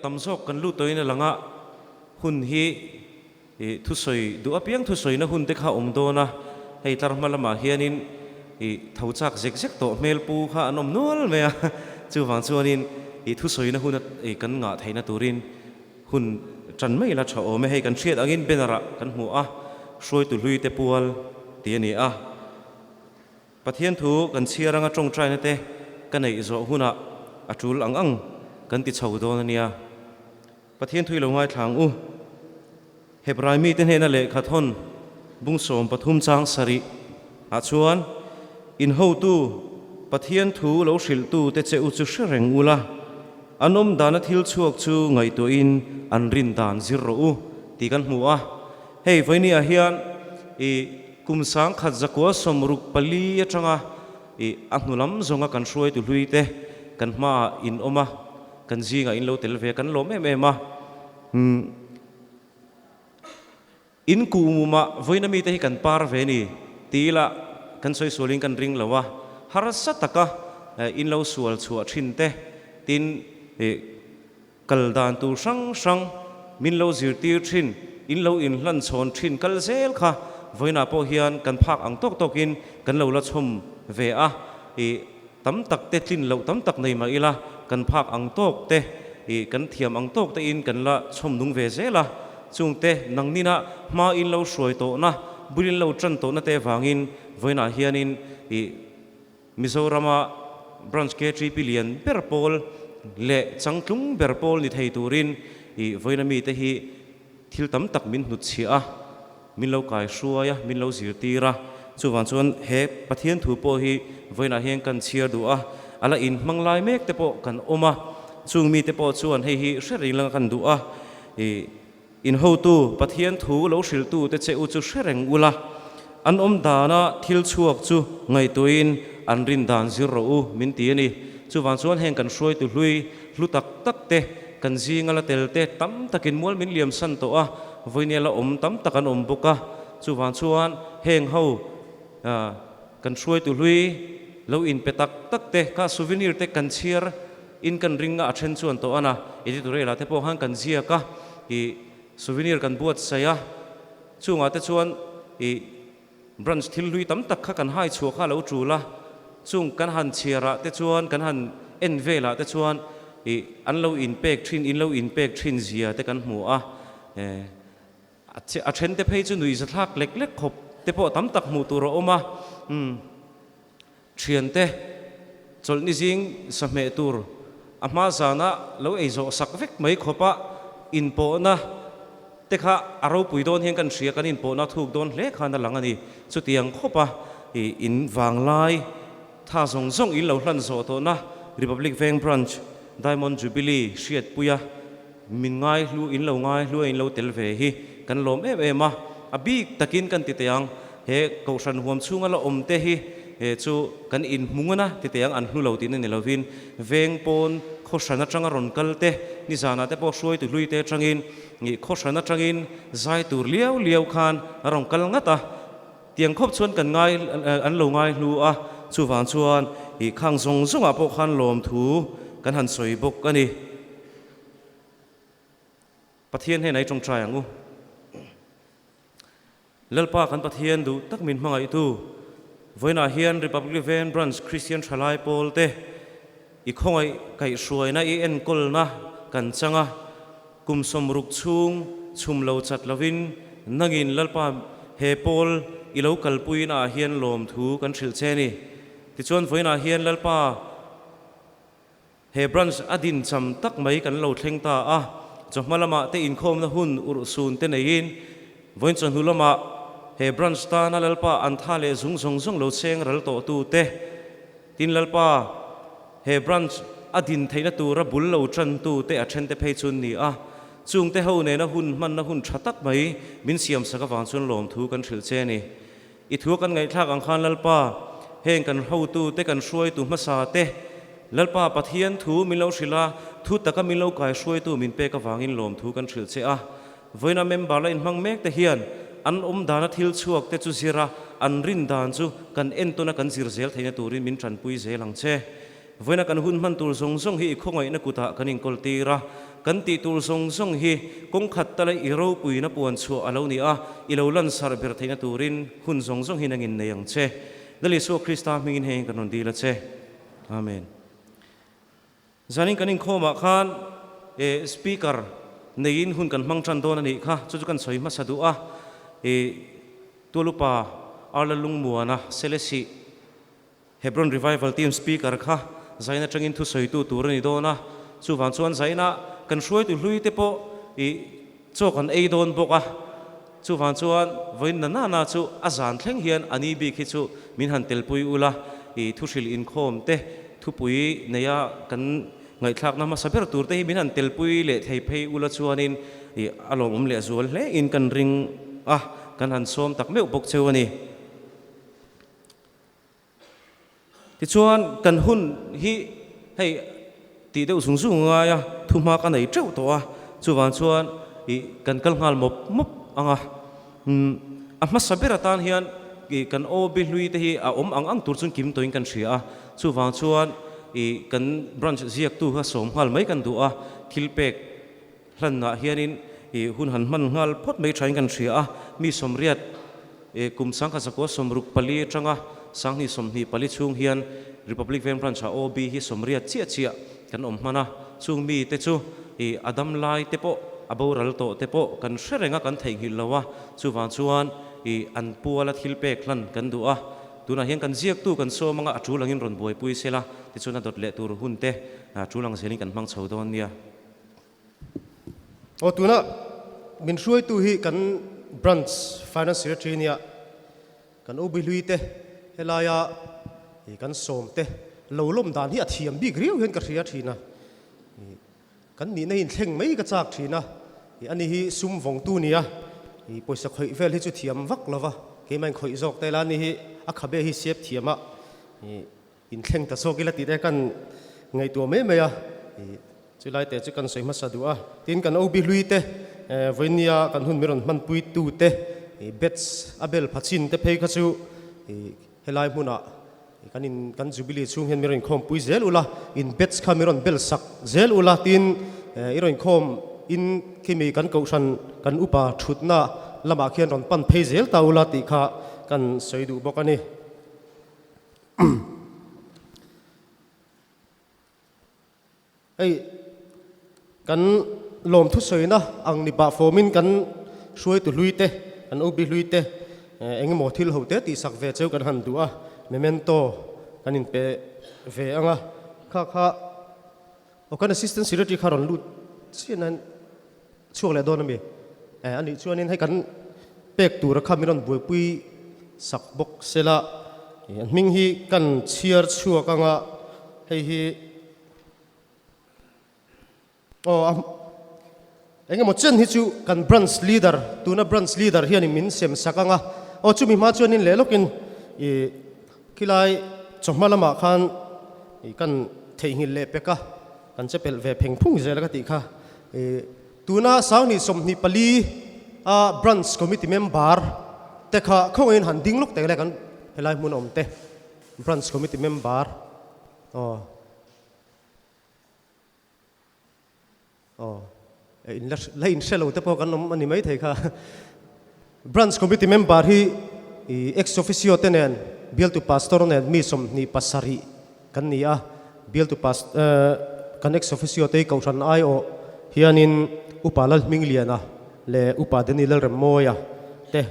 tam zawk kan lut tawhin a lang a, hun hi ih thusawi duh apiang thusawina hun te kha a awm dawn a, hei tlar hma lamah hianin ih tho chak zek zek tawh hmel pu kha an awm nual mai a, chuvang chuanin ih thusawina hun a ih kan ngah theihna turin hun tan mai ila tha awm e, hei kan hriat angin banner ah kan hmu a, hruaitu hlui te pual tih a ni a. Pathian thu kan chhiar anga tawngtaina te ka neih zawh hunah a tul ang ang kan ti chho dawn a nia. Pathian thu i lo ngaithla ang u. Hebrai mite hnena lehkha thawn bung 13 chang sarih ah chuan, In hotu, Pathian thu lo hrilhtu te che u chu hre reng ula, an awm dana thil chhuak chu ngaihtuahin an rin dan zir rawh u, tih kan hmu a. Hei vawinia hian i kum 1964 atanga i a hnu lam zawnga kan hruaitu hlui te kan hmaah in awm a, kan zingah in lo tel ve a, kan lawm em em a. Umm in kuhmumah vawiina mite hi kan par ve ni ti ila kan sawi sualin kan ring lo a, harsa taka in lo sual chhuah thin te tin i Kal dan tur hrang hrang min lo zirtir thin, in lo inhlan chhawn thin kal zel kha vawiinah pawh hian kan phak ang tawk tawkin kan lo la chhawm ve a, ih tam tak te tlin loh tam tak nei mah ila kan phak ang tawk te ih kan thiam ang tawk te in kan la chhawm nung ve zel a, chungte nangnin a hma in lo hruai tawhna bul in lo tan tawhna te vangin vawiinah hianin ih Mizorama Branch KTP lian ber pawl leh changtlung ber pawl ni thei turin i vawiina mite hi thil tam tak min hnutchhiah a, min lo kaihruai a, min lo zirtir a. Chuvang chuan he Pathian thu pawh hi vawiinah hian kan chhiar duh a, a la inhmang lai mek te pawh kan awm a, chung mite pawh chuan hei hi hre reng langa kan duh a, i In hotu, Pathian thu lo hrilhtute che u chu hre reng ula, an awm dana thil chhuak chu ngaihtuahin an rin dan zir rawh u, min ti a ni. Chuvang chuan heng kan hruaitu hlui hlu tak tak te, kan zinga la tel te tam takin mual min liam san tawh a, vawinia la awm tam tak an awm bawk a. Chuvang chuan heng ho kan hruaitu hlui lo inpe tak tak te kha souvenir te kan chhiar In kan ring a, a then chuan tawh an a, editorial ah te pawh khan kan ziak a, ih souvenir kan buatsaih a, chungah te chuan ih branch thil hlui tam tak kha kan hai chhuah kha a lo tul a, chung kan han chhiar ah te chuan kan han en vel ah te chuan ih an lo inpek thin, in lo inpek thin zia te kan hmu a, eh a then te phei chu nuihza thlak lek lek khawp te pawh tam tak hmuh tur a awm a, umm. Thiante, chawlhni zing sahmeh tur a hma zana lo ei zawh sak vek mai khawpa inpawhna te kha a ropui dawn hian kan hria, kan inpawhna thuk dawn hle khan a lang a ni. Chutiang khawpa in vanglai tha zawng zawng in lo hlan zawh tawhna Republic Veng Branch Diamond Jubilee hriatpuia min ngaihlu in lo ngaihlu a in lo tel ve hi kan lawm em em a, a bik takin kan ti teh ang. He Kohhran huam chhunga la awm te hi chu kan inhmung ana ti teh ang an hlu lo tihna ni lovin veng pawn khawhran atanga rawn kal te nizanah te pawh hruaitu hlui te atangin ih khawhran atangin zai tur liau liau khan a rawn kal ngat a, tiang khawp chuan kan ngai an lo ngai hlu a, chuvang chuan ih khang zawng zawngah pawh khan lawmthu kan han sawi bawk a ni. Pathian hnenah i tawngtai ang u. Lalpa kan Pathian duh tak min hmangaihtu, vawiinah hian Republic Veng Branch Kristian Thalai Pawl te i khawngaih kaihhruaina i enkawlna kan chang a, kum 60 chhung chhum lo chat lovin nangin Lalpa he pawl i lo kalpuina ah hian lawmthu kan hrilh che ni. Tichuan vawiinah hian Lalpa He branch a din cham tak mai kan lo thleng ta a, chawhma lamah te inkhawmna hun urhsun te neiin vawiin chawhnu lamah he branch tana Lalpa an tha leh zung zawng zawng lo cheng ral tawh tu te tin Lalpa he branch a din theihna tura bul lo tan tu te a then te phei chu an ni a, chung te ho nena hun hmanna hun tha tak mai min siam sak avang chuan lawmthu kan hrilh che a ni. I thu kan ngaihthlak ang khan Lalpa, heng kan hotu te kan hruaitu hmasa te, Lalpa Pathian thu min lo hrilh a, thu taka min lo kai hruaitu min pek avangin lawmthu kan hrilh che a. Vawiina member la inhmang mek te hian an awm dana thil chhuak te chu zir a, an rin dan chu kan entawn a kan zir zel theihna turin min tanpui zel ang che. Vawiina kan hun hman tur zawng zawng hi i khawngaihna kutah kan inkawl tir a. Kan tih tur zawng zawng hi kawng khat tala i ropuina puan chhuah a lo ni a, i lo lansarh ber theihna turin hun zawng zawng hi nangin nei ang che. Lal Isua Krista hmingin heng kan rawn dil a che. Amen. Zanin kan inkhawmah khan e Speaker neiin hun kan hmang tan dawn a nih kha, chu chu kan sawi hmasa duh a. E Tualupa Arla Lungmuana Selesih Hebron Revival Team Speaker kha zain atangin thusawitu tur a ni dawn a, chuvang chuan zainah kan hruaitu hlui te pawh ih chaw kan ei dawn bawk a, chuvang chuan vawiin na nana chu a zan thleng hian a ni bik hi chu min han telpui ula, ih thuhrilh inkhawm te thupui neia kan ngaihthlakna hmasa ber tur te hi min han telpui leh thei phei ula chuanin ih a lawmawm leh zual hle in kan ring a, kan han sawm tak meuh bawk cheu a ni. Tichuan, kan hun hi hei tih deuh zung zung ngai a, thuhma ka nei teuh tawh a, chuvang chuan ih kan kal nghal mawp mawp ang a. Umm, a hmasa ber atan hian ih kan OB hlui te hi a awm ang ang tur chuan kim tawhin kan hria a, chuvang chuan ih kan branch ziaktu kha sawm nghal mai kan duh a, thil pek Hlanah hianin ih hun han hman nghal phawt mai thain kan hria a, mi 80 ih kum 1964 atanga 2024 chhung hian Republic Veng Branch-ah OB hi 80 chiah chiah kan awm hman a, chung mite chu ih a dam lai te pawh a boral tawh te pawh kan hre reng a kan theihnghilh lo a, chuvang chuan ih an puala thil pek hlan kan duh a, tunah hian kan ziaktu kan sawm anga a tul angin rawn buaipui sela tichuan a dawt leh tur hun te tul ang zelin kan hmang chho dawn nia. Aw tuna min hruaitu hi kan Branch Finance Secretary nia kan U Bihlui te helaia ih kan sawm te lo lawm dan hi a thiam bik riau hian ka hria thin a, ih kan nihna hi inthleng mai ka chak thin a, ih ani hi sum vawngtu nia ih pawisa khawih vel hi chu thiam vak lova keimah in khawih zawk te la ani hi a khabe hi siap thiam a ih Inthleng ta zawk ila tih te kan ngaihtuah mai mai a, chulai te chu kan sawi hmasa duh a. Tin, kan OB hlui te, vawinia kan hun min rawn hmanpui tu te, bets a bel pha chin te phei kha chu helai hmunah kan in kan Jubilee chhung hian min rawn inkhawmpui zel ula, in bets kha min rawn bel sak zel ula, tin i rawn inkhawm in khimi kan kohhran kan upa thutna lamah khian rawn pan phei zel ta ula tih kha kan sawi duh bawk a ni. Hei kan lawm thusawiina ang ni pah fawmin kan hruaitu hlui te, kan OB hlui te eng emaw thil ho te tihsak ve cheu kan han duh a, memento kan inpe ve ang a, kha kha aw kan assistant secretary kha rawn lut chiah nan Chhuak leh dawn a mi? Eh, a nih chuanin hei kan pek tura kha min rawn buaipui sak bawk sela, a hming hi kan chhiar chhuak anga hei hi aw a eng emaw chen hi chu kan branch leader tuna branch leader hianin min sem sak anga aw chumi hma chuanin leh lawkin ih khilai chawhma lamah khan ih kan theihnghilh leh pek a. Kan che pelh ve pheng phung zel a ka tih kha. Tuna 2024 a Branch Committee member te kha khawngaihin han ding lawk tak le kan helai hmun a awm te Branch Committee member aw aw in la la in hre lo te pawh kan awm a ni mai thei kha. Branch Committee member hi ex officio te nen bialtu pastor nen mi 27 kan ni a, bialtu pas kan ex officio te hi Kohhran aiawh hianin Upa Lalhmingliana leh Upa Danny Lalremmawia te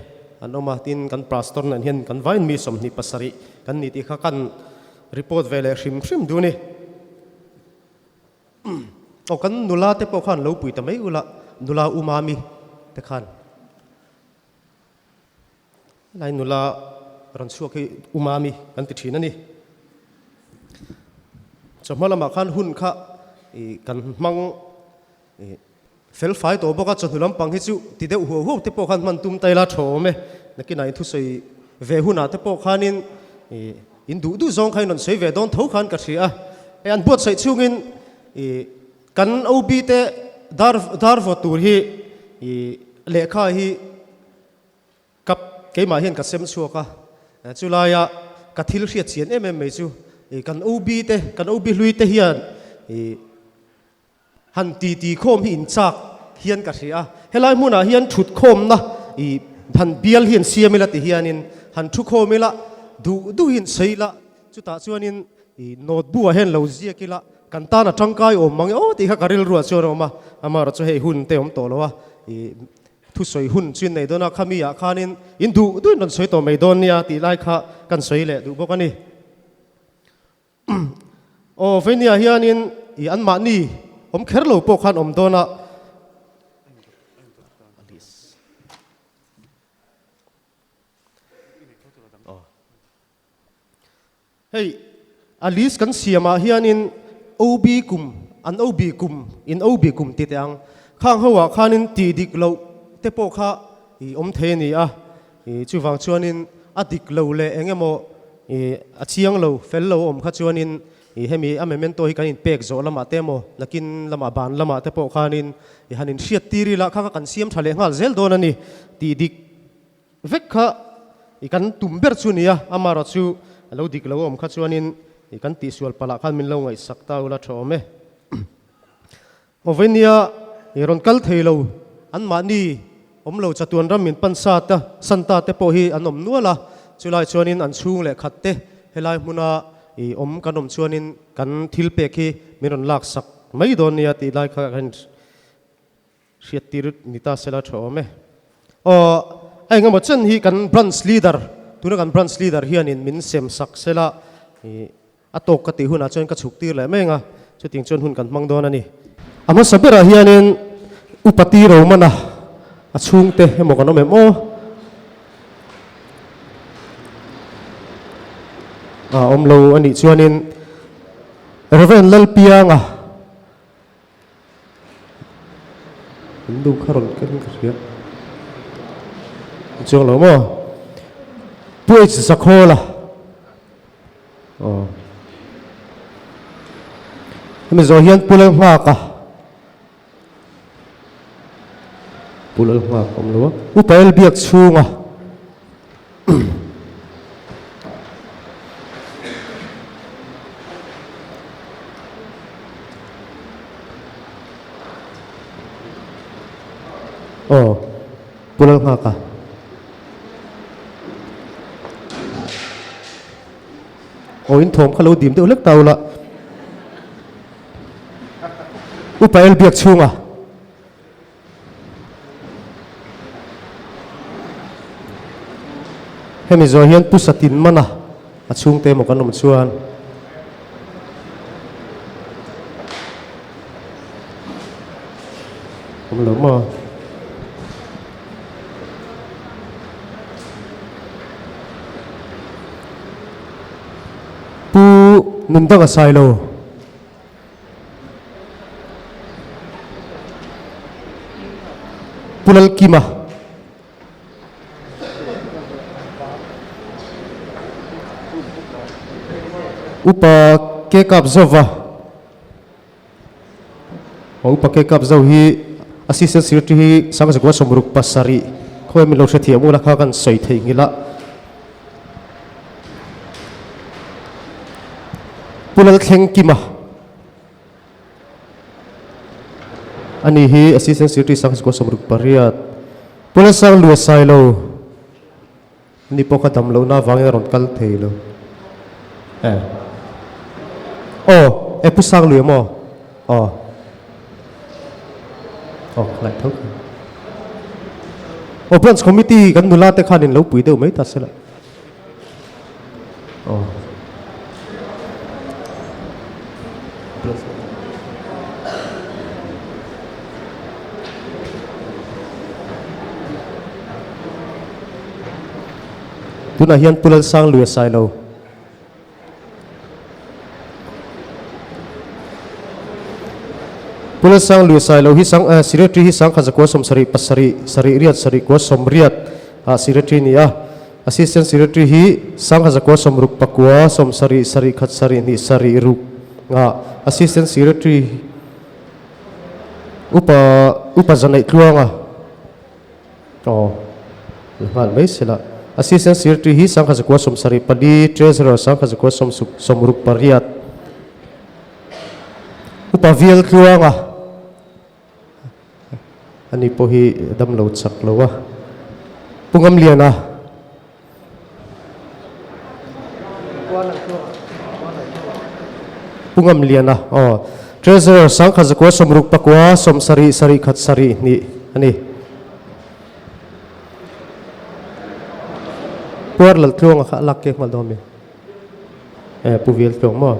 an awm a, tin kan pastor nen hian kan vain mi 27 kan ni tih kha kan report ve leh hrim hrim duh a ni. Aw kan nula te pawh khan lo pui ta mai ula, nula U Mami te khan. Helai nula rawn chhuak hi U Mami kan ti thin a ni. Chawhma lamah khan hun kha kan hmang fel fai tawh bawk a, chawhnu lampang hi chu ti deuh huau huau te pawh khan hman tum ta ila tha awm e. Nakinah in thusawi ve hunah te pawh khanin in duh duh zawng kha in rawn sawi ve dawn tho khan ka hria a. Hei an buatsaih chhungin kan OB te dar dar vaw tur hi lehkha hi Ka keimah hian ka sem chhuak a, chulaia ka thil hriat chian em em mai chu kan OB te, kan OB hlui te hian ih Han titi khawm hi in chak hian ka hria a, helai hmunah hian thut khawmna i han bial hi an siam ila ti hianin han thu khawm ila, duh duhin sawi ila, chutah chuanin i note bu ah hian lo ziak ila kan tan a tangkai awm mang e aw tih kha ka rilruah chuan a awm a, amaherawhchu hei hun te awm tawh lo a, i thusawi hun chu in nei dawn a, khami ah khanin in duh duhin rawn sawi tawh mai dawn nia tih lai kha kan sawi leh duh bawk a ni. Aw Venia hianin i anmahni awm kher lo pawh khan awm dawn a. Hei a list kan siamah hianin OB kum an OB kum in OB kum ti teh ang. Khang ho ah khanin tih dik loh te pawh kha i awm thei a ni a. I chuvang chuanin a dik lo leh eng emaw i a chiang lo, fel lo a awm kha chuanin i hemi a memento hi kan inpek zawh lamah te emaw nakin lamah ban lamah te pawh khanin i han inhriat tir ila kha kha kan siam tha leh nghal zel dawn a ni tih dik vek kha i kan tum ber chu nia, amaherawh chu a lo dik lo a awm kha chuanin i kan tihsual palh ah khan min lo ngaihsak ta ula tha awm e. Awvenia i rawn kal thei lo, anmahni awm lo chatuan ram min pan sa te, Santa te pawh hi an awm nual a, chulai chuanin an chhung leh khat te helai hmuna i awm kan awm chuanin kan thil pek hi min rawn lak sak mai dawn nia tih lai kha kan hriat tir ni ta sela tha awm e. Aw, a engemaw chen hi kan branch leader, tuna kan branch leader hianin min sem sak sela i A tawk ka tih hunah chuan ka chhuk tir leh mai ang a, chutiang chuan hun kan hmang dawn a ni. A hmasa berah hianin Upa Ti Romana a chhungte emaw kan awm em aw? A awm lo a nih chuanin Reverend Lalpianga In nu kha rawn ken ka hria. Chuang lo maw? Pu H Zakhawla. Aw. Hemi zawh hian Pu Lalnghaka. Pu Lalnghaka awm lo a. Upa El Biak chhunga. Aw, Pu Lalnghaka. Aw, in thawm kha lo dim deuh hlek ta ula. Upa El Biak chhunga. Hemi zawh hian Pu Satin mana a chhungte emaw kan awm chuan awm lo maw? Pu Nundanga Sailo. Pu Lalkima. Upa Ke Kap Zova. Aw Upa Ke Kap Zo hi Assistant Secretary hi Sangzakua 67 khawi min lo hrethiam ula kha kan sawi theih nghilh a. Pu Lalthlengkima a ni hi Assistant Secretary Sangzikua 68. Pu Lalsangluia Sailo ni pawh kha dam lohna avangin a rawn kal thei lo. E. Aw, e Pu Sangluia maw? Aw. Aw, ka ngaih tho kha. Aw, Branch Committee kan nula te khan in lo pui deuh mai ta sela. Aw. Tunah hian Pu Lalsangluia Sailo. Pu Lalsangluia Sailo hi sang Secretary hi sangkhat zakua 77 sarih riat sarih kua 80 ah Secretary a ni a. Assistant Secretary hi sangkhat zakua 69 70 sarih khat sarih hnih sarih ruk ah Assistant Secretary Upa Upa Zanaih Tluanga Aw, la nghal mai se la. Assistant Secretary hi 1074, Treasurer 1068 68. Upa Vial Tluanga. Ani pawh hi damlo chak lo a. Pu Ngamliana. Pu Ngamliana aw. Treasurer Sangkhat Zakua Sawmruk Pakua Sawmsarih Sarih Khat Sarih Hnih a ni. Puar Laltluanga kha a lak kek nghal dawn mi? E Pu Veltluang maw?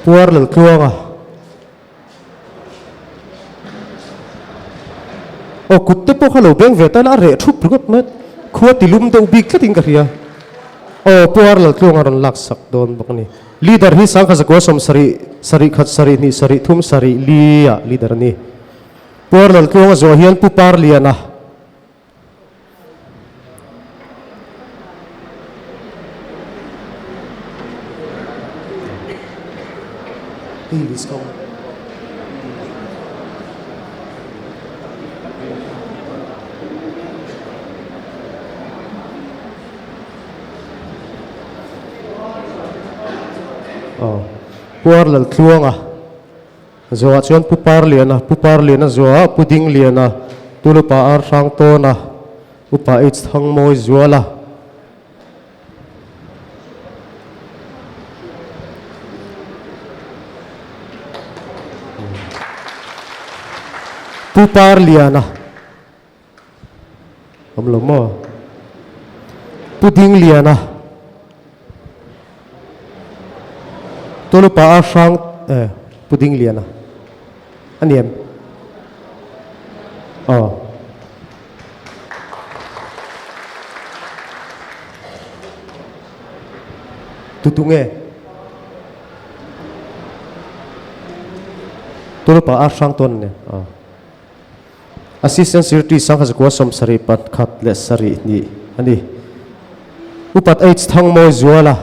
Puar Laltluanga. Aw kut te pawh kha lo beng ve ta ila a reh thup ringawt mai khua ti lum deuh bik tlatin ka hria. Aw Puar Laltluanga rawn lak sak dawn bawk a ni. Leader hi Sangkhat Zakua Sawmsarih sarih khat sarih hnih sarih thum sarih li ah leader a ni. Puar Laltluanga zuah hian Pu Parliana Puar Laltluanga Zuah chuan Pu Parliana, Pu Parliana zuah, Pu Dingliana, Tulupa Ar Hrangtawna, Upa H Thangmawi Zuala. Pu Parliana awm lo maw? Pu Dingliana, Tulupa a hrang eh Pu Dingliana a ni em? Aw. Tu tu nge? Tulupa a hrang tawn a ni. Aw. Assistant Secretary Sangkhazakua Sawmsarih pakhat leh sarih hnih a ni. Upat H Thangmawi Zuala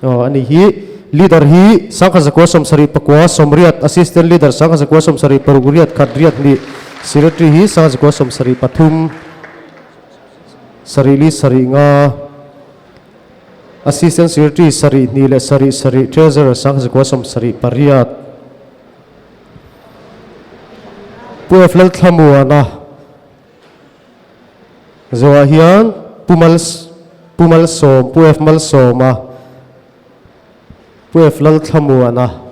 aw a ni hi Leader hi Sangkhazakua Sawmsarih pakua Sawmriat Assistant Leader Sangkhazakua Sawmsarih paruk riat khat riat hnih Secretary hi Sangkhazakua Sawmsarih pathum sarih li sarih nga Assistant Secretary sarih hnih leh sarih sarih Treasurer Sangkhazakua Sawmsarih pariat Pu F Lalthlamuana zawhah hian Pu Mal Pu Malsawm Pu F Malsawma Pu F Lalthlamuana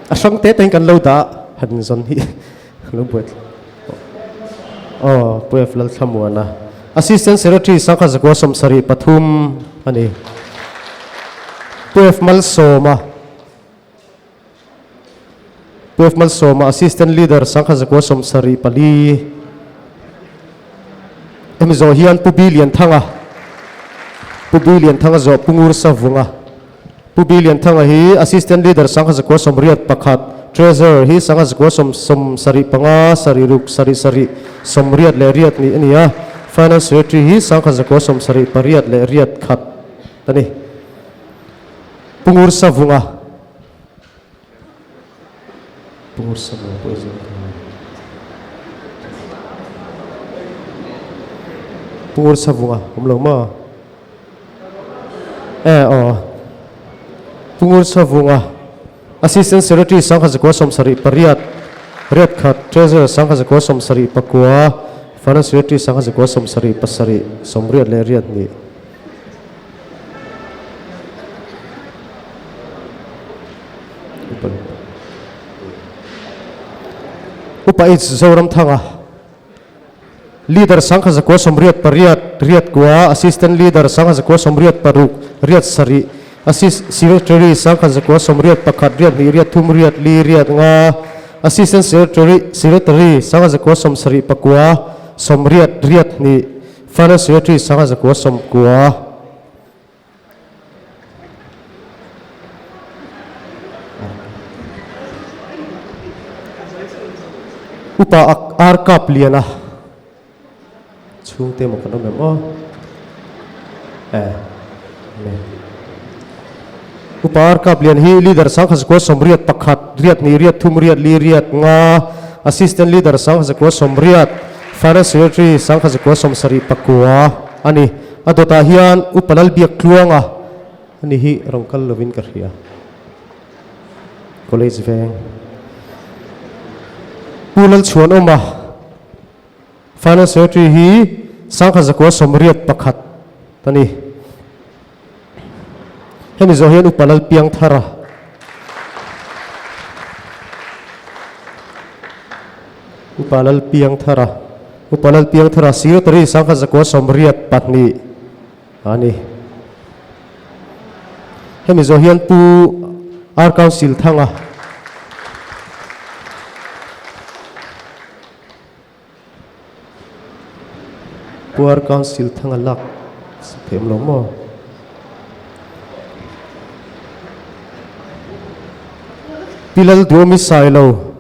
a hrang te tein kan lo dah han zawn hi lo buai aw Pu F Lalthlamuana Assistant Secretary Sangkhat Zakua Sawmsarih pathum a ni. Pu F Malsawma Pu F Malsawma Assistant Leader Sangkhat Zakua Sawmsarih pali Hemi zawh hian Pu B Lianthanga Pu B Lianthanga zawh Pu Ngur Savunga Pu B Lianthanga hi Assistant Leader Sangkhat Zakua Sawmriat pakhat Treasurer hi Sangkhat Zakua Sawm Sawmsarih panga sarih ruk sarih sarih Sawmriat leh riat nih a ni a, Finance Secretary hi Sangkhat Zakua Sawmsarih pariat leh riat khat a ni. Pu Ngur Savunga Pu Ngur Savunga pawh i zawng thei ang. Pu Ngur Savunga awm lo maw? E aw. Pu Ngur Savunga Assistant Secretary Sangkhat Zakua Sawmsarih pariat riat khat Treasurer Sangkhat Zakua Sawmsarih pakua Finance Secretary Sangkhat Zakua Sawmsarih pasarih sawmriat leh riat hnih. Upa H Zoramthanga Leader Sangkhat Zakua Sawmriat pariat riat kua Assistant Leader Sangkhat Zakua Sawmriat paruk riat sarih Assist Secretary Sangkhat Zakua Sawmriat pakhat riat hnih riat thum riat li riat nga Assistant Secretary Secretary Sangkhat Zakua Sawmsarih pakua Sawmriat riat hnih Finance Secretary Sangha Zakua Sawmkua Upa Ar Kap Liana chhungte maw kan awm em aw eh Upa Ar Kap Lian hi Leader Sangha Zakua Sawmriat pakhat riat hnih riat thum riat li riat nga Assistant Leader Sangha Zakua Sawmriat Finance Secretary Sangkha Zakua Sawmsarih pakua a ni. A dawtah hian Upa Lalbiak Tluanga Ani hi rawn kal lovin ka hria. College veng. Pu Lalchhuanawma, Finance Secretary hi sangkhat zakua sawmriat pakhat a ni. Hemi zawh hian Upa Lalpiangthara. Upa Lalpiangthara. Upa Lalpiangthara Secretary sangkhat zakua sawmriat pahnih a ni. Hemi zawh hian Pu R Council Thanga. Pu R Council Thanga lak thiam lo maw? Pi Lalduami Sailo.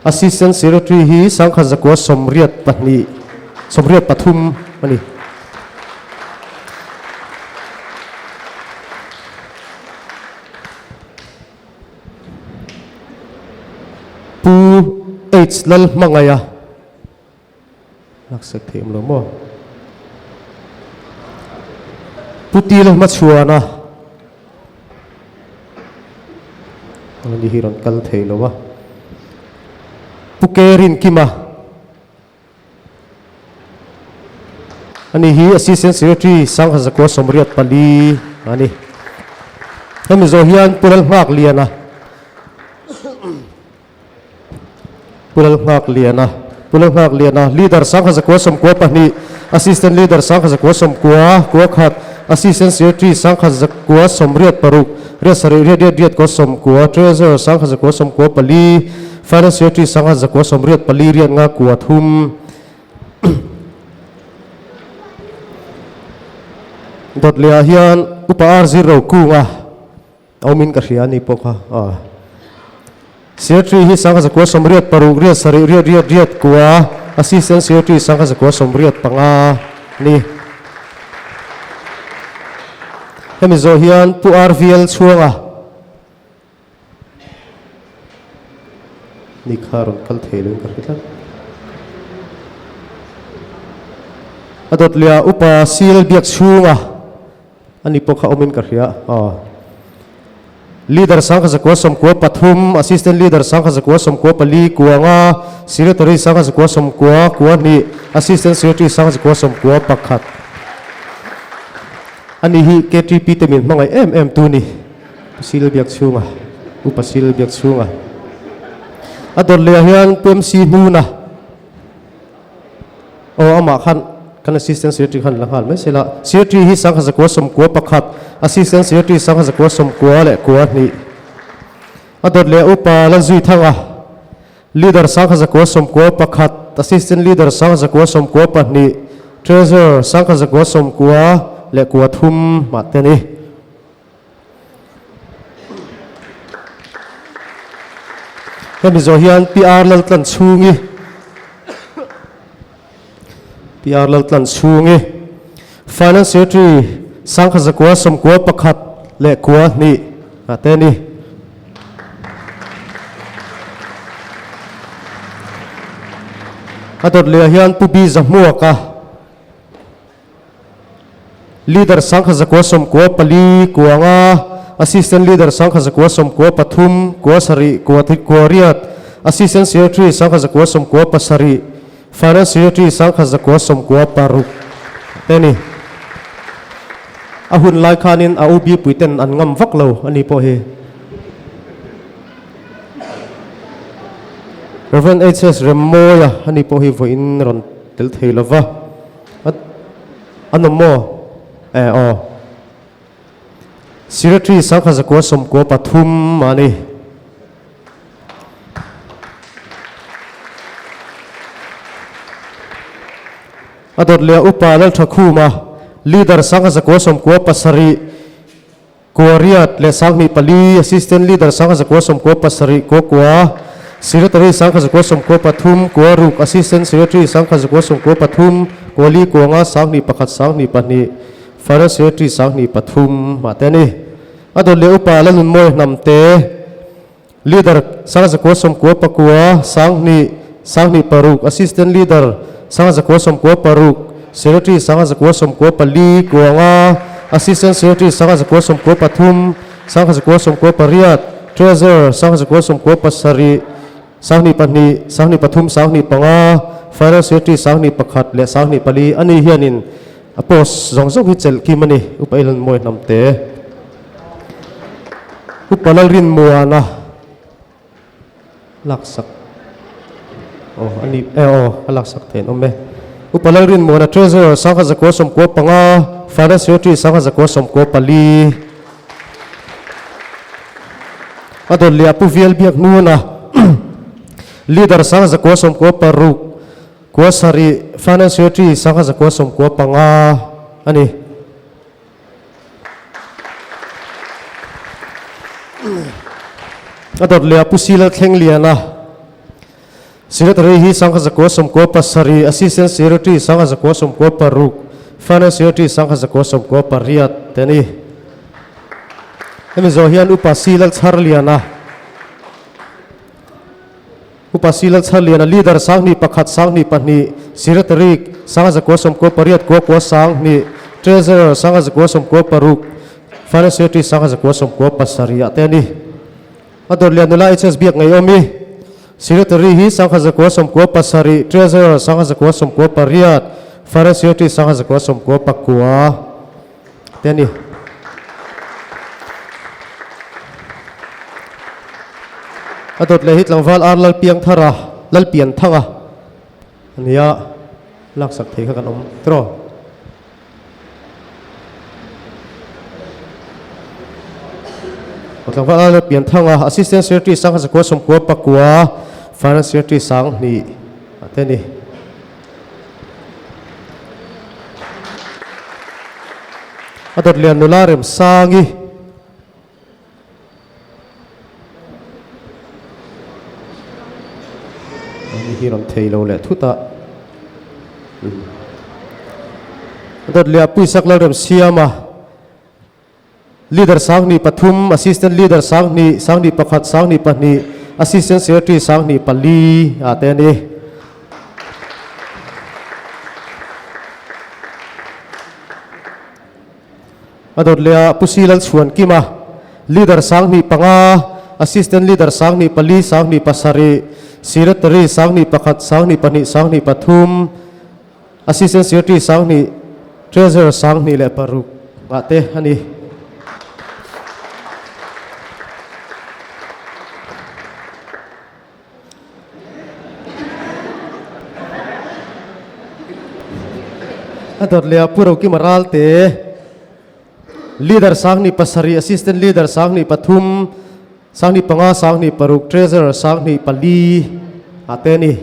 Assistant Secretary hi sangkhat zakua sawmriat pahnih, sawmriat pathum a ni. Pu H Lalhmangaia laksak theih awm lo maw? Pu Til Hmachhuana ani hi rawn kal thei lo a. Pu Kerin Kima ani hi Assistant Secretary Sangha Zakua Sawmriat pali a ni. Hemi zawh hian Pu Lalnghakliana Pu Lalnghakliana, Pu Lalnghakliana, Leader sangkhat zakua sawmkua pahnih, Assistant Leader sangkhat zakua sawmkua, kua khat, Assistant Secretary sangkhat zakua sawmriat paruk, riat sarih riat riat riat kua sawmkua, Treasurer sangkhat zakua sawmkua pali, Finance Secretary sangkhat zakua sawmriat pali riat nga kua thum. Dawt leh ah hian Upa R zero kunga. Awmin ka hria a ni pawh kha a. Secretary hi sangha zakua sawmriat paruk riat sarih riat riat riat kua, Assistant Secretary sangha zakua sawmriat panga a ni. Hemi zawh hian Pu RVL chhuanga ni kha rawn kal thei loin ka hre tlat. A dawt leh ah Upa Sil biak chhunga. A ni pawh kha awmin ka hria a. Leader sangkhat zakua sawmkua pathum, Assistant Leader sangkhat zakua sawmkua pali kuanga, Secretary sangkhat zakua sawmkua kua hnih, Assistant Secretary sangkhat zakua sawmkua pakhat. A ni hi KTP te min hmangaih em em tu ni, Pu Sil Biakchhunga, Upa Sil Biakchhunga. A dawt leh ah hian Pu MC Hnuna. Aw amah khan kan Assistant Secretary khan la nghal mai sela. Secretary hi sangha zakua sawmkua pakhat, Assistant Secretary sangha zakua sawmkua leh kua hnih. A dawt leh Upa Lalzui Thanga, Leader sangha zakua sawmkua pakhat, Assistant Leader sangha zakua sawmkua pahnih, Treasurer sangha zakua sawmkua leh kua thum mah te a ni. Hemi zawh hian PR Laltlan chhungi PR Laltlan chhungi Finance Secretary Sangkhat Zakua Sawmkua pakhat leh kua hnih ah te a ni. A dawt leh ah hian Pu B Zahmuaka Leader sangkhat zakua sawmkua pali kua nga, Assistant Leader sangkhat zakua sawmkua pathum kua sarih kua kua riat, Assistant Secretary sangkhat zakua sawmkua pasarih, Finance Secretary sangkhat zakua sawmkua paruk te a ni. A hun lai khanin a OB puiten an ngam vak lo a ni pawh hi. Rev. HS Remmawia a ni pawh hi vawiin rawn tel thei lo va. A nawm maw? Eh aw. Secretary sangkhat zakua sawmkua pathum a ni. A dawt leh a upa Lalthakhuma, Leader sangkhat zakua sawmkua pasarih, Kua riat leh sanghnih pali, Assistant Leader sangha zakua sawmkua pasarih kua kua, Secretary sangha zakua sawmkua pathum kua ruk, Assistant Secretary sangha zakua sawmkua pathum kua li kua nga sanghnih pakhat sanghnih pahnih, Finance Secretary sanghnih pathum mah te a ni. A dawt leh upa Lalnunmawi Hnamte, Leader sangha zakua sawmkua pakua sanghnih sanghnih paruk, Assistant Leader sangha zakua sawmkua paruk, Secretary sangha zakua sawmkua pali kua nga, Assistant Secretary 1993, 1998, Treasurer 1977, 22, 23, 25, Finance Secretary 21 leh 24 a ni hianin a post zawng zawng hi chelh kim a ni. Upa Elon Mawi Hnamte, Upa Lalrinmuana laksak aw a ni e aw a laksak theih an awm e. Upa Lalrinmuana Treasurer 1995, Finance Secretary 1994. A dawt leh a pu vial biak hnuna Leader 1996 kua sarih Finance Secretary 1995 a ni. A dawt leh a pu Sila Thlengliana Secretary hi 1997 Assistant Secretary 1996 Finance Secretary 1998 te a ni. Hemi zawh hian Upa Si Lalchharliana Upa Si Lalchharliana Leader 21 22 Secretary 1998 kua kua 12 Treasurer 1996 Finance Secretary 1997 ah te a ni. A dawt lian nula HS biak ngei awm i Secretary hi 1997, Treasurer 1998, Finance Secretary 1999 te a ni. A dawt leh hi tlangval Ar Lalpiangthara, Lalpianthanga a ni a, laksak thei kha kan awm tiraw. Tlangval Arnold Pianthanga, Assistant Secretary 1999, Finance Secretary 2000 a te a ni. A dawt lian nula Remsangi. Ani hi rawn thei lo leh thut a. Dawt leh a puisak Lalremsiam a Leader 23, Assistant Leader 22, 21, 22, Assistant Secretary 24 a te a ni. A dawt leh ah Pu Si Lalchhuankima, Leader 25, Assistant Leader 24, 27, Secretary 21, 22, 23, Assistant Secretary 2, Treasurer 26 ah te a ni. A dawt leh ah Pu Rokima Ralte, Leader 27, Assistant Leader 23, 25, 26, Treasurer 24 ah te a ni.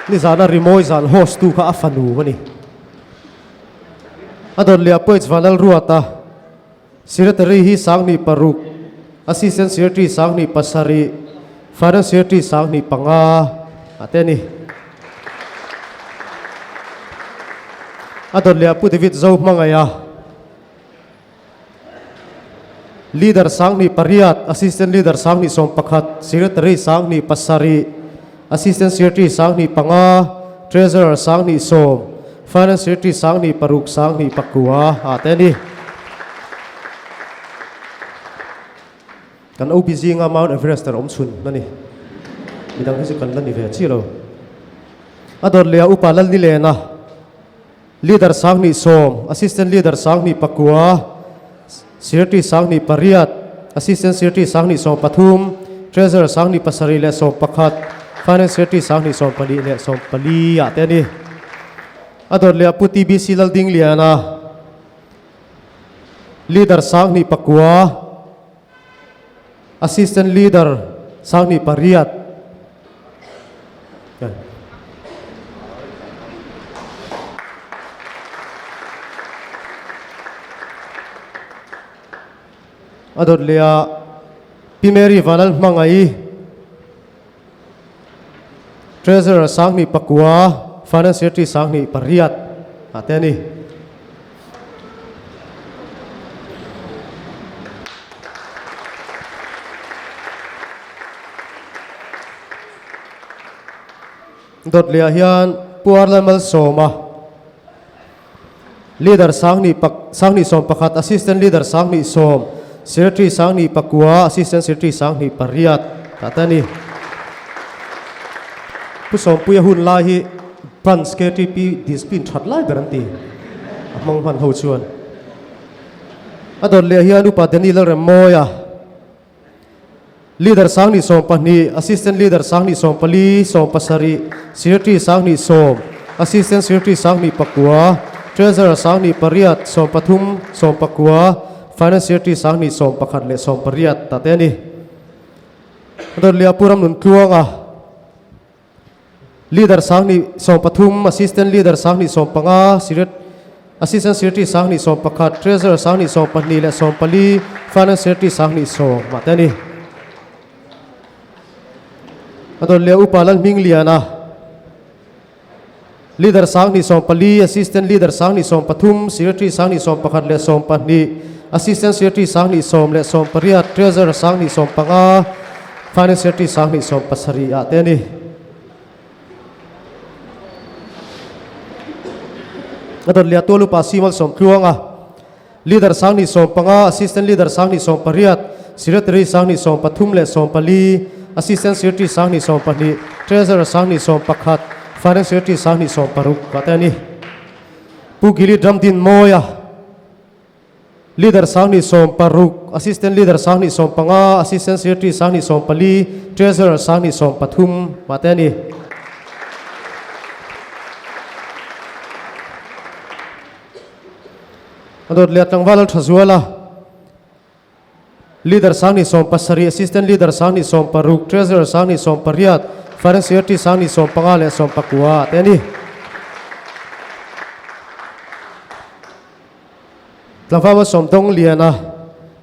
Nizana rimawi zan host tu kha a fanu a ni. A dawt leh ah Poets Vanlalruata, Secretary hi 26, Assistant Secretary 27, Finance Secretary 25 a te a ni. A dawt leh ah Pu David Zo hmangaih a, Leader 28, Assistant Leader 11, Secretary 27, Assistant Secretary 25, Treasurer 10, Finance Secretary 26, 29 ah te a ni. Kan OB zinga Mount Everest er awm chhun a ni. Midang hi chu kan la ni ve chi lo. A dawt leh ah Upa Lalnilena, Leader 10, Assistant Leader 29, Secretary 28, Assistant Secretary 13, Treasurer 27 leh 11, Finance Secretary 24 leh 14 ah te a ni. A dawt leh ah Pu TBC Laldingliana, Leader 29, Assistant Leader 28. A dawt leh ah Pi Mary Vanal Hmangaih, Treasurer 29, Finance Secretary 28 ah te a ni. Dawt leh ah hian Pu Arlan Malsawma. Leader 10 21, Assistant Leader 10 Secretary 19, Assistant Secretary 18 tah te a ni. Pu Sawmpuia hun lai hi Branch KTP discipline that lai ber an ti a hmang hman ho chuan. A dawt leh hian Upa Danny Lalremmawia, Leader 10 12, Assistant Leader 10 14, 17, Secretary 10 10, Assistant Secretary 19, Treasurer 18, 13, 19, Finance Secretary 10 11 leh 18 ta te a ni. A dawt leh a Pu Ramnuntluanga, Leader 10 13, Assistant Leader 10 15, Secret Assistant Secretary 10 11, Treasurer 10 12 leh 14, Finance Secretary 10 10 mah te a ni. A dawt leh Upa Lalhmingliana, Leader 10 14, Assistant Leader 10 13, Secretary 10 11 leh 12, Assistant Secretary 10 10 leh 18, Treasurer 10 15, Finance Secretary 10 17 ah te a ni. A dawt leh a tual upa Simal Sawmtluanga, Leader 10 15, Assistant Leader 10 18, Secretary 10 13 leh 14, Assistant Secretary 10 12, Treasurer 10 11, Finance Secretary 10 16 ah te a ni. Pu Gili Ramdinmawia, Leader 10 16, Assistant Leader 10 15, Assistant Secretary 10 14, Treasurer 10 13 mah te a ni. A dawt leh a tlangval al tha zual a, Leader 10 17, Assistant Leader 10 16, Treasurer 10 18, Finance Secretary 10 15 leh 19 te a ni. Tlangval Malsawmdawng Liana,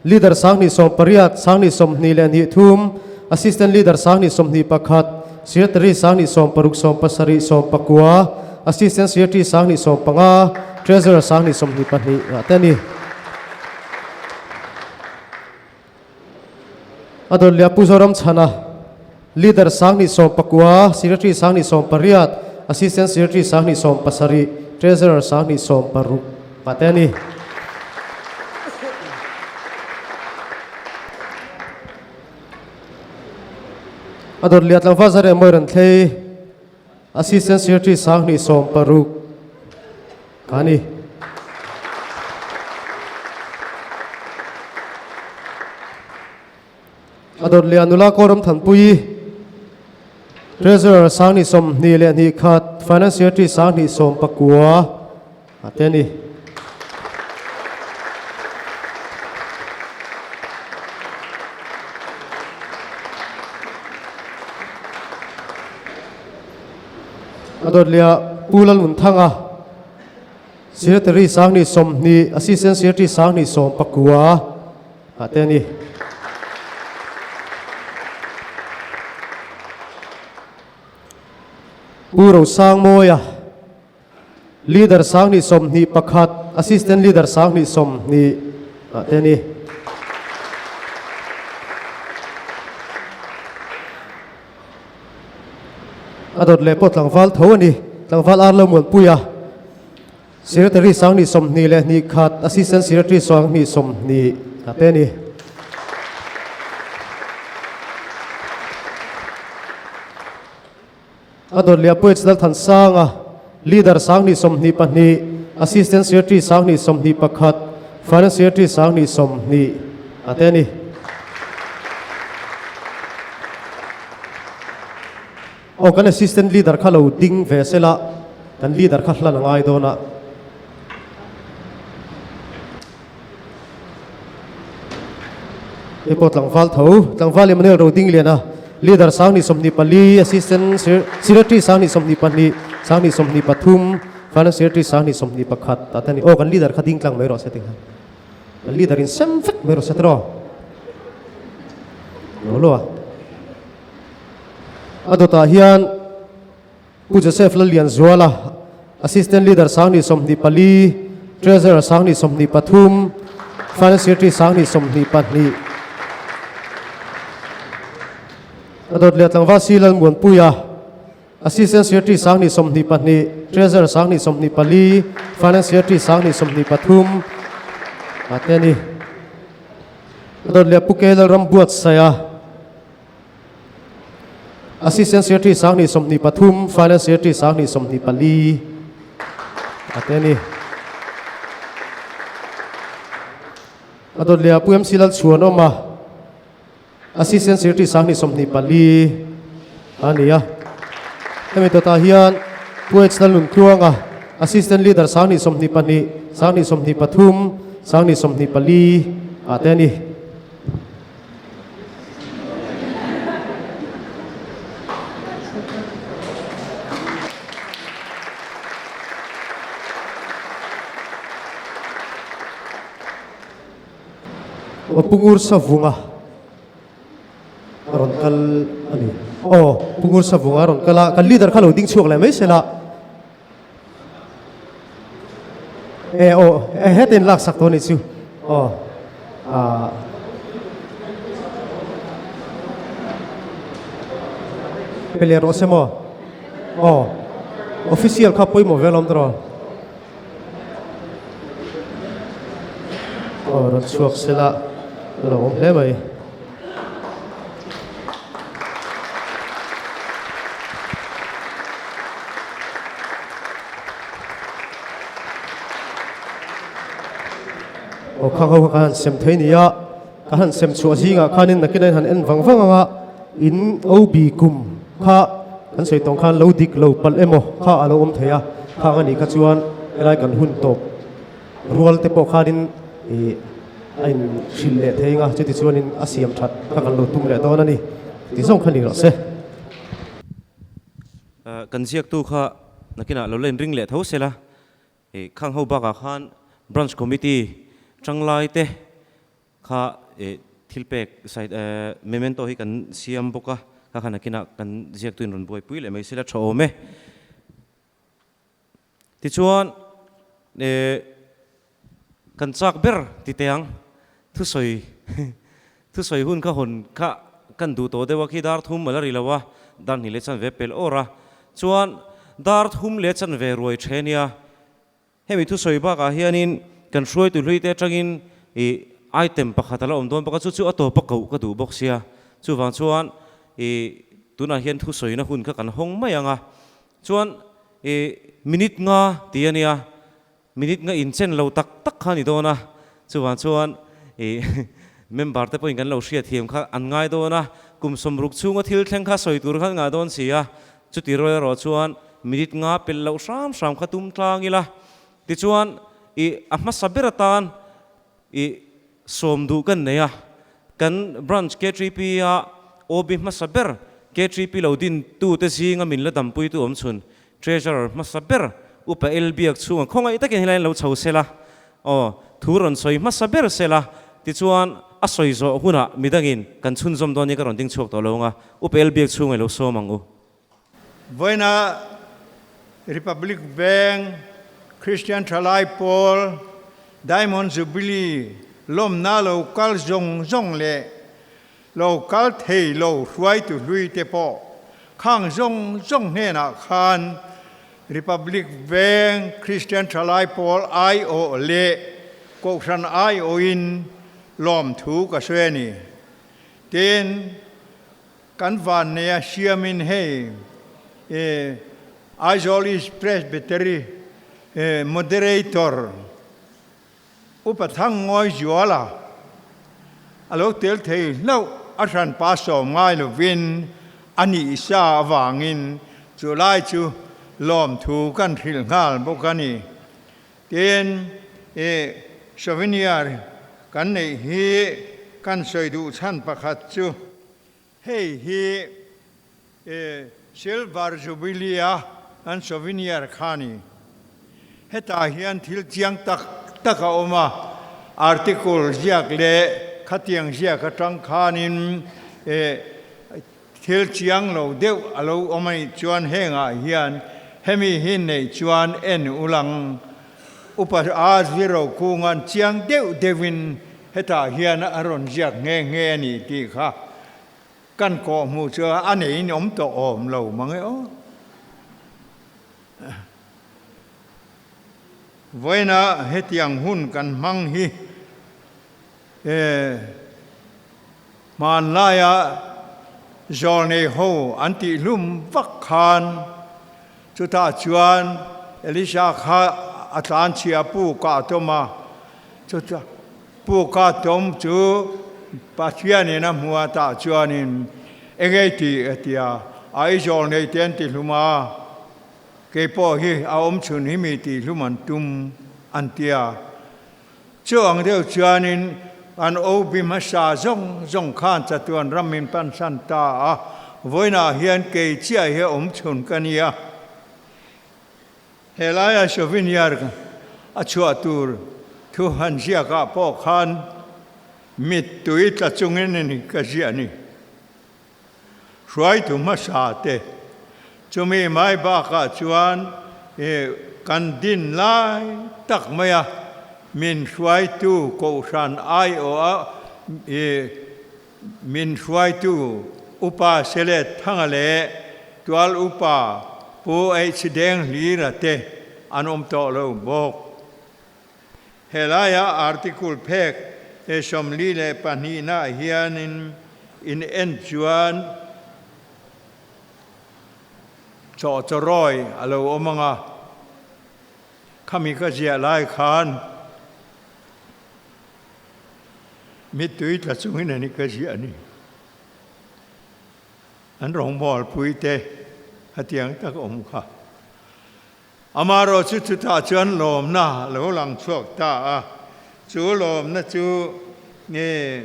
Leader 10 18, 10 23, Assistant Leader 10 21, Secretary 10 16 70, Assistant Secretary 10 15, Treasurer 10 22 te a ni. A dawt leh a Pu Zoramchhana, Leader 10 19, Secretary 10 18, Assistant Secretary 10 17, Treasurer 10 16 te a ni. A dawt leh a tlangval Zareh Mawiranthei, Assistant Secretary 10 16 ka ni. A dawt leh a nula Kawlram Thanpui, Treasurer 10 21, Finance Secretary 10 19 a te a ni. A dawt leh a Pu Lalnunthanga, Secretary 10 20, Assistant Secretary 10 19 ah te a ni. Pu Rosangmawia, Leader 10 21, Assistant Leader 10 20 ah te a ni. A dawt leh pawh tlangval tho a ni. Tlangval ar lo muanpui a, Secretary 10 21, Assistant Secretary 10 20 a te a ni. A dawt leh a Poets Lalthansanga, Leader 10 22, Assistant Secretary 10 21, Finance Secretary 10 20 a te a ni. Aw kan Assistant Leader kha lo ding ve sela, kan Leader kha hlan a ngai dawn a. Hei pawh tlangval tho, tlangval Emmanuel Rodinglian a, Leader 10 24, Assistant Secretary 10 22, 10 23, Finance Secretary 10 21 tah te a ni. Aw kan Leader kha ding tlang mai rawh se ti kha. Kan Leader in sem vek mai rawh se tiraw. Lo lo a. A dawtah hian Pu Joseph Lallianzuala, Assistant Leader 10 24, Treasurer 10 23, Finance Secretary 10 22. A dawt leh tlangval Si Lalmuanpuia, Assistant Secretary 2022, Treasurer 2024, Finance Secretary 2023 a te a ni. A dawt leh Pu K Lalrambuatsaia, Assistant Secretary 2023, Finance Secretary 2024 a te a ni. A dawt leh Pu MC Lalchhuanawma, Assistant Secretary 2024 a ni a. Hemi dawtah hian Pu H Lalnuntluanga, Assistant Leader 2022, 2023, 2024 ah te a ni. Aw Pungur Savunga a rawn kal a ni. Aw Pungur Savunga a rawn kal a, kan leader kha lo ding chhuak leh mai se la. E aw e heta in laksak tawh a nih chu. Aw ah. Pe leh rawh se maw? Aw official kha pawimawh ve alawm tawh. Aw rawn chhuak sela a lo awm hle mai. Aw khang ho kha ka han sem thei nia, ka han sem chhuah zingah khanin nakin a in han en vang vang ang a, in OB kum kha kan sawi tawng khan lo dik lo palh emaw kha a lo awm thei a, khang a nih kha chuan helai kan hun tawp rual te pawh khanin ih a in hrilh leh thei ang a, chuti chuanin a siam that kha kan lo tum leh dawn a ni ti zawng kha ni rawh se. Kan ziaktu kha nakinah lo la inring leh tho sela, ih khang ho bakah khan Branch Committee tanglai te Kha thil pek side memento hi kan siam bawk a, kha khan nakinah kan ziaktu in rawn buaipui leh mai sela tha awm e. Tichuan kan chak ber ti teh ang, thusawi thusawi hun kha hawn kha kan duh tawh deuh a khi dar thum a la ri lo a, dar hnih leh chanve pel awr a, chuan dar thum leh chanve ruai the nia. Hemi thusawi bakah hianin kan hruaitu hluite atangin ih item pakhat a la awm dawn bawk a, chu chu a tawp a koh ka duh bawk sia. Chuvang chuan ih tunah hian thusawina hun kha kan hawng mai ang a. Chuan ih minute nga ti a nia, minute nga inchen lo tak tak kha a ni dawn a. Chuvang chuan ih member te pawhin kan lo hriatthiam kha an ngai dawn a, kum sawmruk chhunga thil thleng kha sawi tur khan ngah dawn si a. Chuti rual erawh chuan minute nga pelh loh hram hram kha tum tlang ila, tichuan i a hmasa ber atan i sawm duh kan nei a, kan branch KTP a OB hmasa ber KTP lo din tute zinga min la dampuitu awm chhun Treasurer hmasa ber Upa El Biak chhunga khawngaih takin helai an lo chho sela, aw thu rawn sawi hmasa ber sela, tichuan a sawi zawh hunah midangin kan chhunzawm dawn hi ka rawn ding chhuak tawh lo ang a, Upa El Biak chhunga i lo sawm ang u. Vawiina Republic Veng Christian Thalai Pawl Diamond Jubilee lawmna lo kal zawng zawng leh lo kal thei lo hruaitu hlui te pawh khang zawng zawng hnenah khan Republic Veng Christian Thalai Pawl aiawh leh Kohhran aiawhin lawmthu ka sawi a ni. Tin, kan vanneia siamin hei Aizawl East Presbytery Moderator Upa Thangngawi Zuala a lo tel thei hlauh a hranpa sawm ngai lovin a nih sa avangin chu lai chu lawmthu kan hrilh nghal bawk a ni. Tin, i souvenir kan neih hi kan sawi duh chhan pakhat chu hei hi i Silver Jubilee a an souvenir kha a ni. Hetah hian thil chiang tak tak a awm a, article ziak leh khatiang ziak atang khanin i Thil chiang lo deuh a lo awm a nih chuan hengah hian hemi hi neih chuan en ulang upa a zero kungan chiang deuh deuhin hetah hian a rawn ziak nghe nghe a ni tih kha kan kawhhmuh chu a neiin awm tawh awm lo mang e aw. Vawiina hetiang hun kan hmang hi hmanlaia zawlnei ho an tihhlum vak khan chutah chuan Elisha kha a tlanchhia pu kah tawm a, chutah pu kah tawm chu Pathianin a hmu a tah chuanin engei tih a ti a, a i zawlnei te an tihlum a. Kei pawh hi a awm chhun hi mi tihhlum an tum an tia. Chu ang deuh chuanin an OB hmasa zawng zawng khan chatuan ram min pansan ta a, vawiinah hian kei chiah hi a awm chhun ka nia. Helaia souvenir a chhuah tur thu han ziakah pawh khan mittui tla chungin a ni ka ziah ni. Hruaitu hmasa te chumi mai bakah chuan kan din lai tak mai a, min hruaitu Kohhran aiawha min hruaitu Upa Selet Thanga leh Tual Upa Pu H Denghlira te an awm tawh lo bawk. Helaia article phek he 42 nah hianin in en chuan chawhchawrawi a lo awm ang a, khami ka ziah lai khan mittui tla chungin a ni ka ziah a ni. An rawngbawlpui te hetiang tak awm kha. Amaherawh chu chutah chuan lawmna a lo lang chhuak ta a, chu lawmna chu nge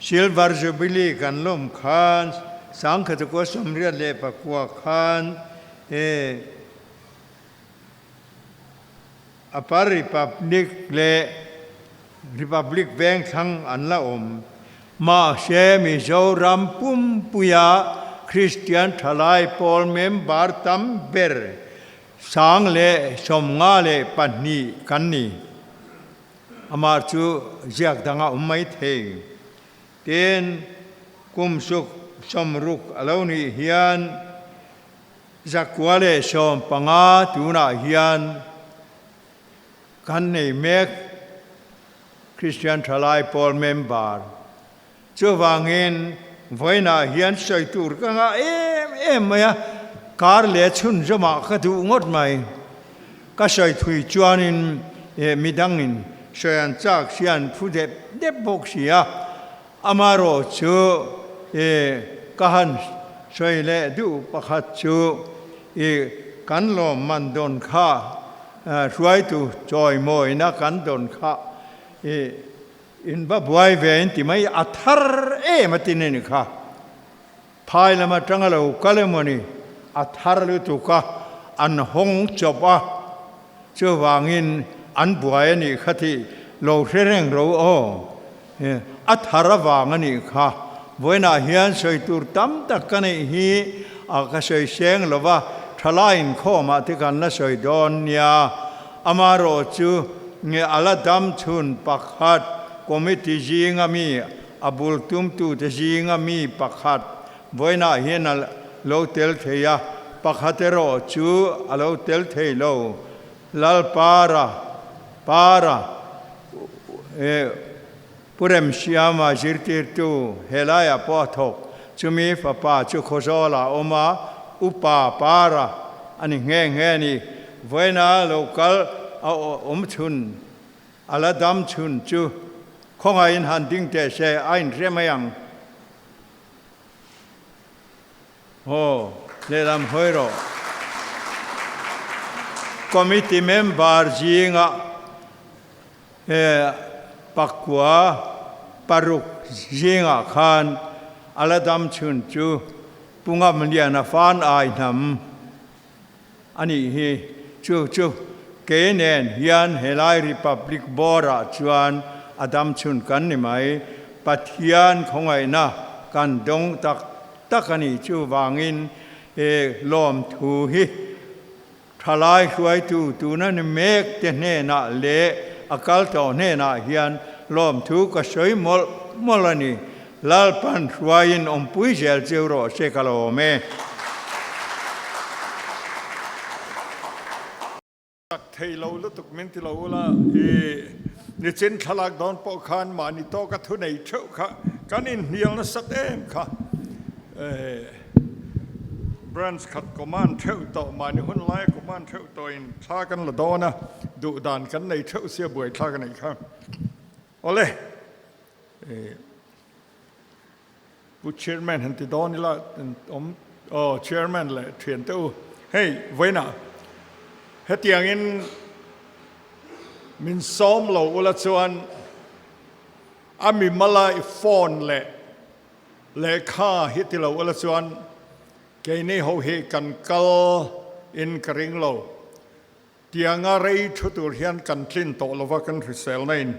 Silver Jubilee kan lawm khan Sangkhatukua 89 khan e Upper Republic leh Republic Vengthlang an la awm. Mahse Mizoram pumpuia Kristian thalai pawl member tam ber 1052 kan ni. Amah chu ziak danga awm mai thei. Tin, kum suk 60 a lo nih hian 115 tunah hian Kan nei mek Kristian Thalai Pawl member. Chuvangin vawiinah hian sawi tur ka ngah em em mai a, kar leh chhunzawmah ka duh ngawt mai. Ka sawi thui chuanin midangin sawi an chak hian phu dep dep bawk si a, amaherawh chu ka han sawi leh duh pakhat chu kan lawmman dawn kha Hruaitu chawimawina kan dawn kha i in va buai ve in ti mai a thar em a tin a ni kha. Phai lam atanga lo kal emaw ni a thar lutuk a, an hawng chawp a, chuvangin an buai a nih kha tih lo hre reng ro aw. A thar avang a nih kha. Vawiinah hian sawi tur tam tak ka neih hi a ka sawi seng lo va, thalai inkhawmah te kan la sawi dawn nia. Amaherawh chu nge a la dam chhun pakhat committee zinga mi, a bul tumtute zinga mi pakhat vawiinah hian a lo tel thei a, pakhat erawh chu a lo tel thei lo. Lalpara, Para, e Pu Remsiama zirtirtu helaiah pawh a thawk. Chumi fapa chu Khawzawlah a awm a, Upa Para a ni nghe nghe a ni. Vawiina lo kal a awm chhun, a la dam chhun chu khawngaihin han ding teh se a inhre mai ang. Aw, lehlam hawi rawh. Committee member zinga pakua paruk zingah khan a la dam chhun chu Pu Ngamliana fan ai hnam a nih hi. Chu chu kei nen hian helai Republic Board-ah chuan a dam chhun kan ni mai. Pathian khawngaihna kan dawng tak tak a nih chuvangin he lawmthu hi thalai hruaitu tuna ni mek te hnenah leh a kal tawh hnenah hian lawmthu ka sawi mawlh mawlh a ni. Lalpan hruaiin awmpui zel cheu rawh se ka lawm e. Zak thei lo lutuk min ti lo ula, i nichin thlalak dawn pawh khan mahni tawka thu nei theuh kha kan inhnial nasat em kha. Branch khat command theuh tawh, mahni hun laia command theuh tawhin thla kan la dawn a, duh dan kan nei theuh sia buai thla ka neih kha. Awle, Pu Chairman han ti dawn ila awm aw Chairman leh thiante u hei vawiinah hetiangin min sawm lo ula chuan a mimala i phone leh lehkha hi ti lo ula chuan keini ho hi kan kal in ka ring lo. Tianga rei thu tur hian kan tlin tawh lova kan hrisel na in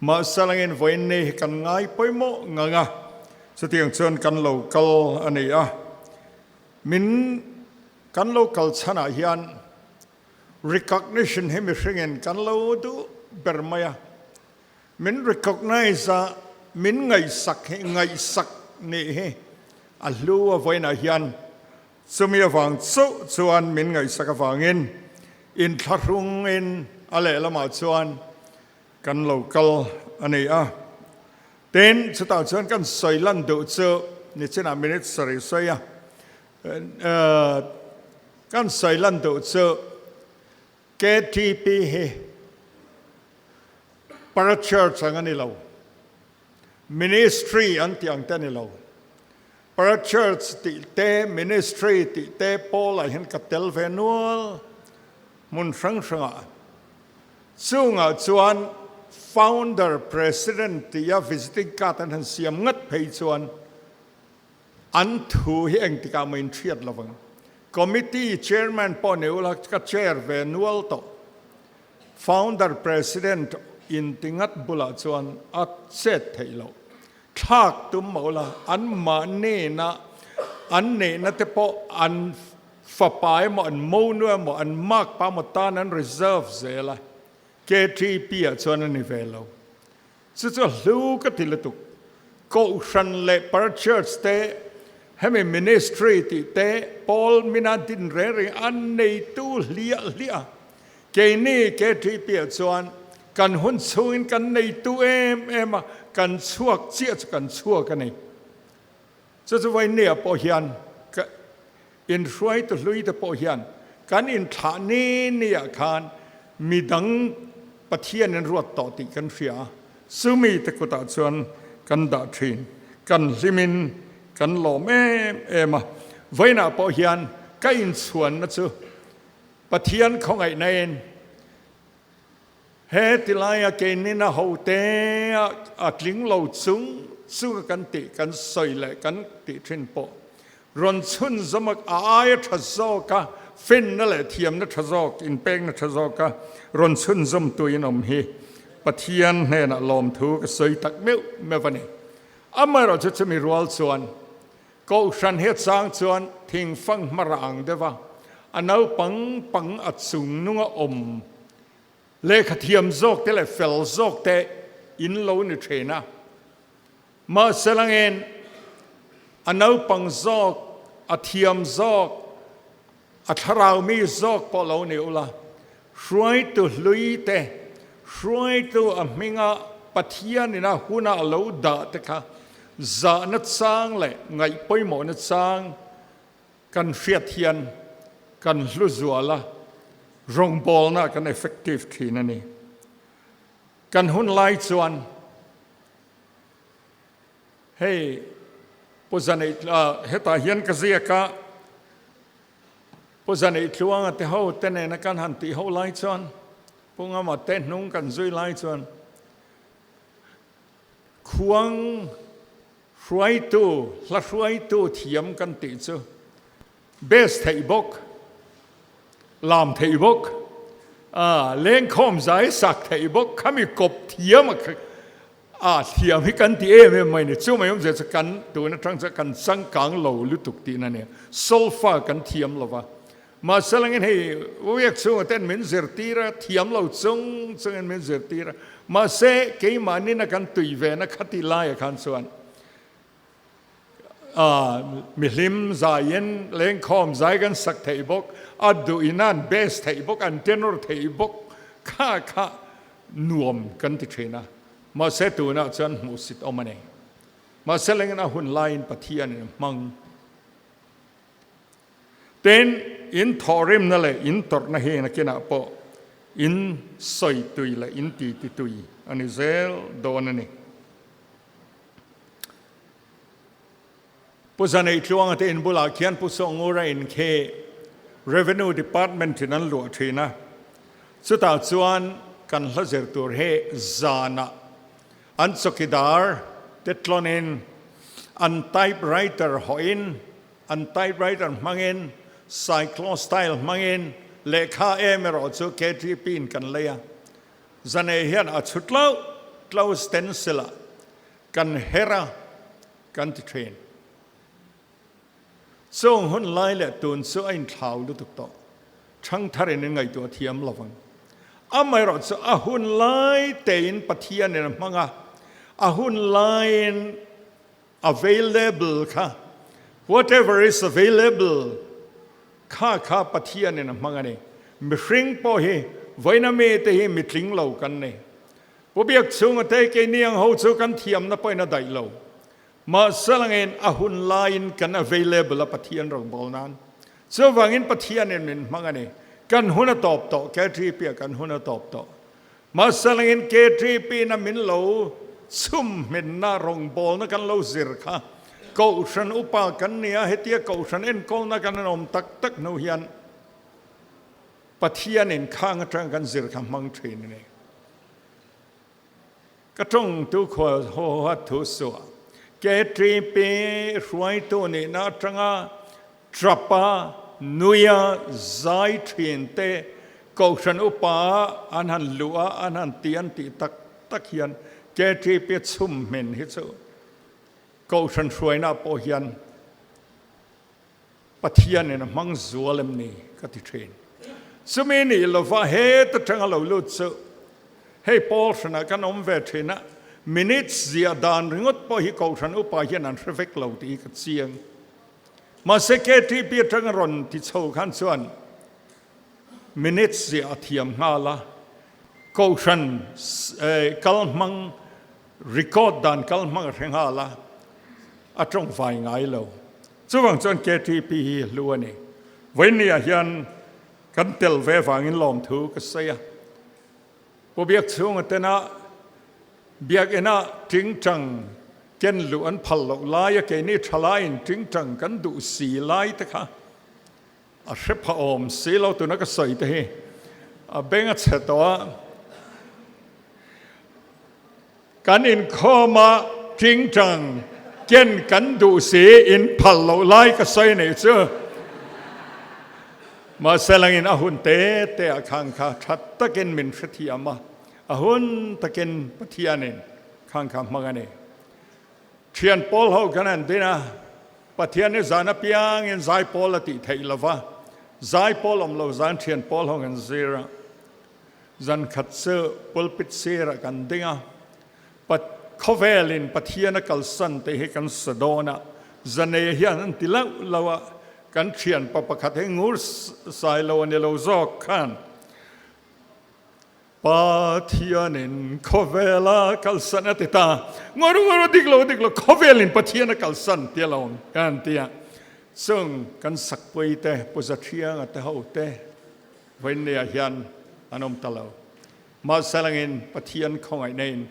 mahse langin vawiin ni hi kan ngai pawimawh ngang a, chutiang chuan kan lo kal a ni a. Min kan lo kal chhanah hian recognition hi mihringin kan lo duh ber mai a, min recognize a min ngaihsak hi ngaihsak nih hi a hlu a vawiinah hian Chumi avang chauh chuan min ngaihsak avangin inthlahrungin a lehlamah chuan kan lo kal a ni a. Tin, chutah chuan kan sawi lan duh chu nichinah minute sarih sawi a, kan sawi lan duh chu KTP hi Para Church ang a ni lo. Ministry an tih ang te a ni lo. Para Church tih te, Ministry tih te pawlah hian ka tel ve nual hmun hrang hrangah. Chungah chuan Founder President tia visiting card an han siam ngat phei chuan an thu hi engtikah mah inhriat lo vang. Committee Chairman pawh ni ula ka chair ve nual tawh. Founder President inti ngat bulah chuan a chet theih loh. Thlak tum mah ula, an mahnena an neihna te pawh an fapa emaw, an monu emaw, an makpa emaw tan an reserve zel a, KTP ah chuan a ni ve lo. Chu chu hlu ka ti lutuk. Kohhran leh par church te, hemi ministry tih te, pawl mina din reng reng a neitu hliah hliah a. Keini KTP ah chuan kan hun chhungin kan neitu em em a, kan chhuak chiah chu kan chhuak a ni. Chu chu vawinia pawh hian ka inhruaitu hlui te pawh hian kan inthlah ni ni ah khan midang Pathian in ruat tawh tih kan hria a, chumi te kutah chuan kan dah thin, kan hlimin kan lawm em em a. Vawiinah pawh hian ka inchhuanna chu Pathian khawngaihna in He tilaia keinin a hote a tling lo chung chunga kan tih kan sawi leh kan tih thin pawh rawn chhun zawm a a aia tha zawka finna leh thiamna tha zawk inpekna tha zawka rawn chhun zawm tuin awm hi Pathian hnenah lawmthu ka sawi tak meuh meuh a ni. Amaherawhchu chumi rual chuan Kohhran hi a chang chuan thingfang hma rang deuh a, a naupang pang a chung nunga awm lehkha thiam zawk te leh fel zawk te in lo ni thin a. Mahse langin a naupang zawk, a thiam zawk, a thlarau mi zawk pawh lo ni ula, hruaitu hlui te, hruaitu a hminga Pathianin a huna a lo dah te kha zahna chang leh ngaih pawimawhna chang kan hriat hian kan hlu zual a, rawngbawlna kan effective thin a ni. Kan hun lai chuan hei Pu Zaneih hetah hian ka ziak a, Pu Zaneih Tluanga te ho te nena kan han tih ho lai chuan Pu Ngama te hnung kan zui lai chuan Khuang hruaitu, hla hruaitu thiam kan tih chu best theih bawk, lam theih bawk, lengkhawm zai sak theih bawk, khami kawp thiam a thiam hi kan ti em em mai ni. Chu mai awmzia chu kan tun atang chuan kan changkang lo lutuk tihna a nia. Solfa kan thiam lo va. Mahse langin hei Uiak chhunga ten min zirtir a, thiam lo chung chungin min zirtir a, mahse keimahnin a kan tui ve na khati laiah khan chuan Mihlim zaiin lengkhawm zai kan sak theih bawk, a duhin an bass theih bawk, an tenor theih bawk kha kha nuam kan ti thin a. Mahse tunah chuan hmuhsit awm a ni. Mahse lengin a hun laiin Pathianin a hmang. Tin, in thawhrimna leh in tawrhna hi nakinah pawh in sawi tui leh in titi tui a ni zel dawn a ni. Pu Zanei Tluanga te in bulah khian Pu Sawngura in khi Revenue Department in an luah thin a, chutah chuan kan hla zir tur hi zanah an chawkidar te tlawnin an typewriter hawhin an typewriter hmangin cyclostyle hmangin lehkha em erawh chu KTP in kan lei a, Zanei hian a chhu tlo tlo stencil ah Kan her a, kan ti thin. Chung hun lai leh tun chu a inthlau lutuk tawh. Thangtharin in ngaihtuah thiam lo vang. Amaherawh chu a hun lai tein Pathianin a hmang a, a hun laiin available kha, whatever is available kha kha Pathianin a hmang a ni. Mihring pawh hi vawiina mite hi mitling lo kan ni. Pu Biak chhunga te keini ang ho chu kan thiamna pawhin a daih lo. Mahse langin a hun laiin kan available a Pathian rawngbâwl nan. Chuvangin Pathianin min hmang a ni. Kan hun a tawp tawh, KTP-ah kan hun a tawp tawh. Mahse langin KTP-na min lo chhumhminna rawngbâwlna kan lo zir kha Kohhran upa kan ni a, hetia Kohhran enkawlna kan awm tak tak hnu hian Pathianin khang atang kan zir kha hmang thin a ni. Ka tawngtu khual haw a thu suah. KTP hruaitu nihna atanga Trapa nuia zai thin te Kohhran upa an han luh a, an han ti an tih tak tak hian KTP chhum hmin hi chu Kohhran hruaina pawh hian Pathianin a hmang zual em ni ka ti thin. Chumi nih lova heta tanga lo lut chu hei pawl hranah kan awm ve thin a, minutes ziah dan ringawt pawh hi Kohhran upa hian an hre vek lo tih hi ka chiang. Mahse KTP atanga rawn ti chho khan chuan minutes ziah a thiam nghal a, Kohhran kal hmang record dan kal hmang a hre nghal a, a tawngvai ngai lo. Chuvang chuan KTP hi hlu a ni. Vawinia hian kan tel ve vangin lawmthu ka sawi a. Pu Biakchhunga tena Biakina tingtang ken luh an phal loh laia keini thalaiin tingtang kan duh si lai te kha a hre pha awm si lo tuna ka sawi te hi a beng a chhe tawh a. Kan inkhawm a tingtang ken kan duh si in phal loh lai ka sawi nei chu. Mahse langin a hun te te ah khang kha tha takin min hrethiam a, a hun takin Pathianin khang kha hmang a ni. Thian pawl ho kan han din a, Pathian hi zan apiangin zaipawl a tih theih lova, zaipawl awm lo zan thian pawl ho kan zir a. Zan khat chu pulpit sirah kan ding a, Pat khawvelin Pathian a kalsan tih hi kan sa dawn a, Zanei hian an ti lauh lauh a, kan thianpa pakhat hi ngur sai lo a ni lo zawk khan Pathianin khawvel a kalsan a ti ta, Ngur ngur a dik lo a dik lo, khawvelin Pathian a kalsan ti alawm kan ti a, chung kan sakpui te Pu Zathianga te ho te, Vawiinniah hian an awm ta lo. Mahse langin Pathian khawngaihna in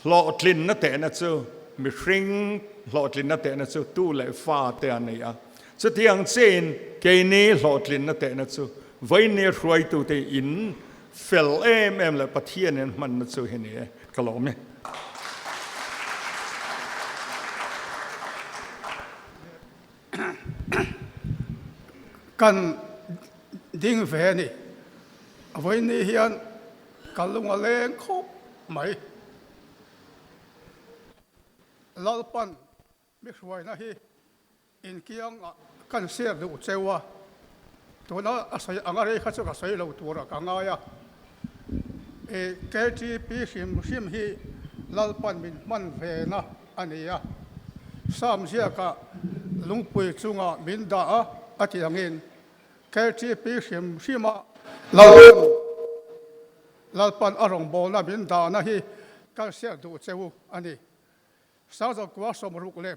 hlawhtlinna tehna chu mihring hlawhtlinna tehna chu tu leh fa te a nei a. Chutiang chiahin keini hlawhtlinna tehna chu vawiinni hruaitute in fel em em leh Pathian in hmanna chu hi ni e. Ka lawm e. Kan ding ve a ni. Vawiini hian ka lung a leng khawp mai. Lalpan mi hruaina hi inkiangah kan share duh cheu a, tuna a sawi ang a rei kha chu ka sawi lo turah ka ngai a. KTP hrim hrim hi Lalpan min hman ve na a ni a. Sam ziakah lungpui chungah min dah a, a ti angin KTP hrim hrima Lalpan Lalpan a rawngbawlna min dahna hi kan hriat duh che u a ni. Sangzakua 61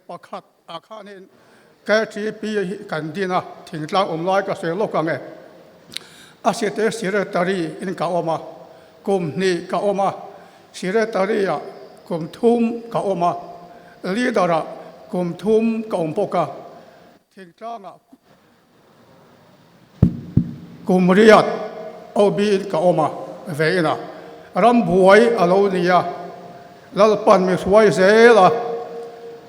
ah khanin KTP hi kan din a, thingtlang awm lai ka sawi lawk ang e. A site Secretary in ka awm a, kum hnih ka awm a, Secretary ah kum thum ka awm a, Leader ah kum thum ka awm bawk a, thingtlang ah Kum riat OB in ka awm a, ve ina ram buai a lo ni a, Lalpan mi hruai zel a,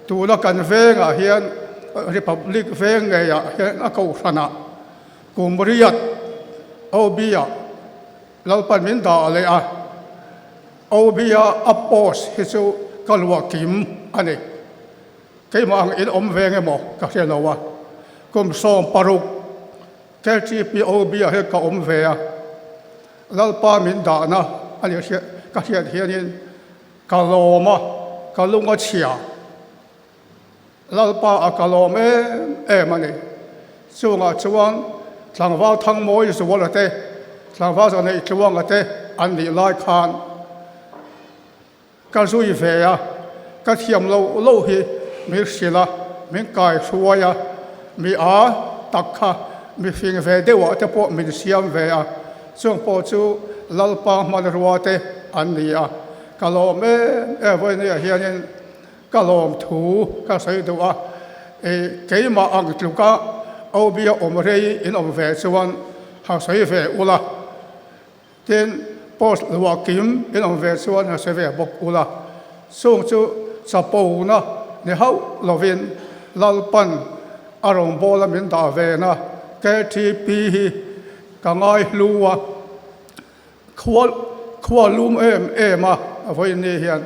tuna kan vengah hian Republic veng ngeiah hian a kohhranah kum riat OB ah Lalpan min dah leh a, OB a a post hi chu ka luah kim a ni. Keimah ang in awm ve nge maw ka hre lo a, kum 60 KTPOB ah hian ka awm ve a, Lalpa min dahna a ni hriat ka hriat hianin ka lawm a, ka lung a chhia. Lalpa a ka lawm em em a ni. Chungah chuan tlangval Thangmawi Zuala te, tlangval Zaneih Tluanga te an nih lai khan, Ka zui ve a, ka thiam loh loh hi min hrilh a, min kai hruai a, mi a tak kha mi fing ve deuhah te pawh min siam ve a, chung pawh chu Lalpa hmanrua te an ni a, ka lawm em em vawinia hianin ka lawm thu ka sawi duh a, i keimah ang tluka Obia awm rei in awm ve chuan ha sawi ve ula. Tin, post luah kim in awm ve chuan a hre ve bawk ula, chung chu chapona ni hauh lovin Lalpan a rawngbawla min dah vena KTP hi ka ngai hlu a, khua khua lum em em a vawiin hian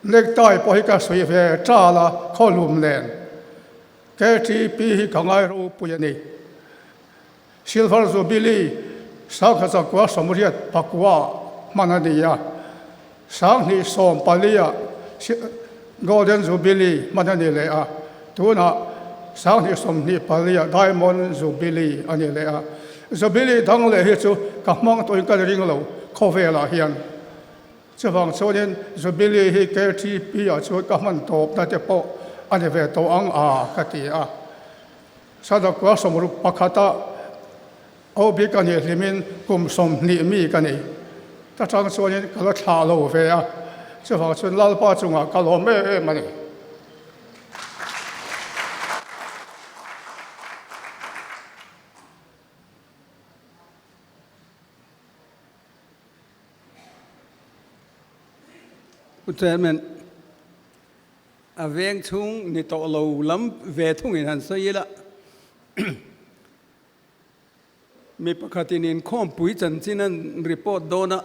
necktie pawh hi ka suih ve ṭal a khaw lum nen KTP hi ka ngai ropui a ni. Silver Jubilee 1989 hman a ni a, 2014 ah Golden Jubilee hman a ni leh a, tunah 2024 ah Diamond Jubilee a ni leh a. Jubilee dang leh hi chu ka hmang tawhin ka ring lo khawvelah hian. Chuvang chuanin Jubilee hi KTP ah chuan ka hman tawpna te pawh a ni ve tawh ang a ka ti a. Sadakua 61 ah OB ka nih hlimin kum 20 mi ka ni. Ta chang chuanin ka la thlah lo ve a, chuvang chuan Lalpa chungah ka lawm em em a ni. Pu Chairman. A veng chhung ni tawh lo lam ve thungin han sawi ila, mi pakhatin inkhawmpui chanchin an report dawn a,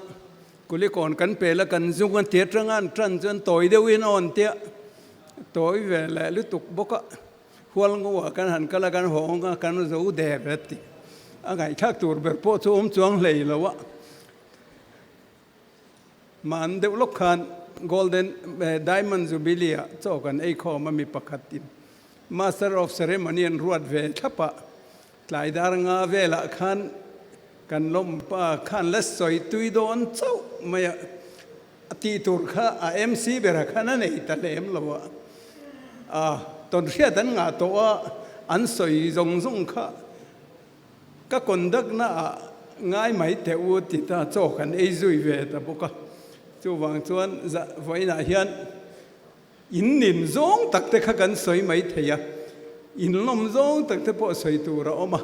Kulikawn kan pel a, kan zung a tia tanga an tan chuan tawi deuhin a awn tia, tawi ve leh lutuk bawk a, Hualngoa kan han kal a, kan hawng a, kan zo der a ti. A ngaihthlak tur ber pawh chu awm chuang hlei lo a. Mahni deuh lawk khan Golden Diamond Jubilee ah chaw kan ei khawm a mi pakhat in Master of Ceremony an ruat ve thlap a, tlai dar nga velah khan kan lawmpa khan la sawi tui dawn chauh mai a, a tih tur kha a MC bera khan a nei ta lem lo a, a tawnhriat an ngah tawh a, an sawi zawng zawng kha Ka conduct na ah ngai mai teh u ti ta chaw kan ei zui ve ta bawk a, chuvang chuan vawiinah hian in nin zawng tak te kha kan sawi mai thei a, in lawm zawng tak te pawh sawi tur a awm a,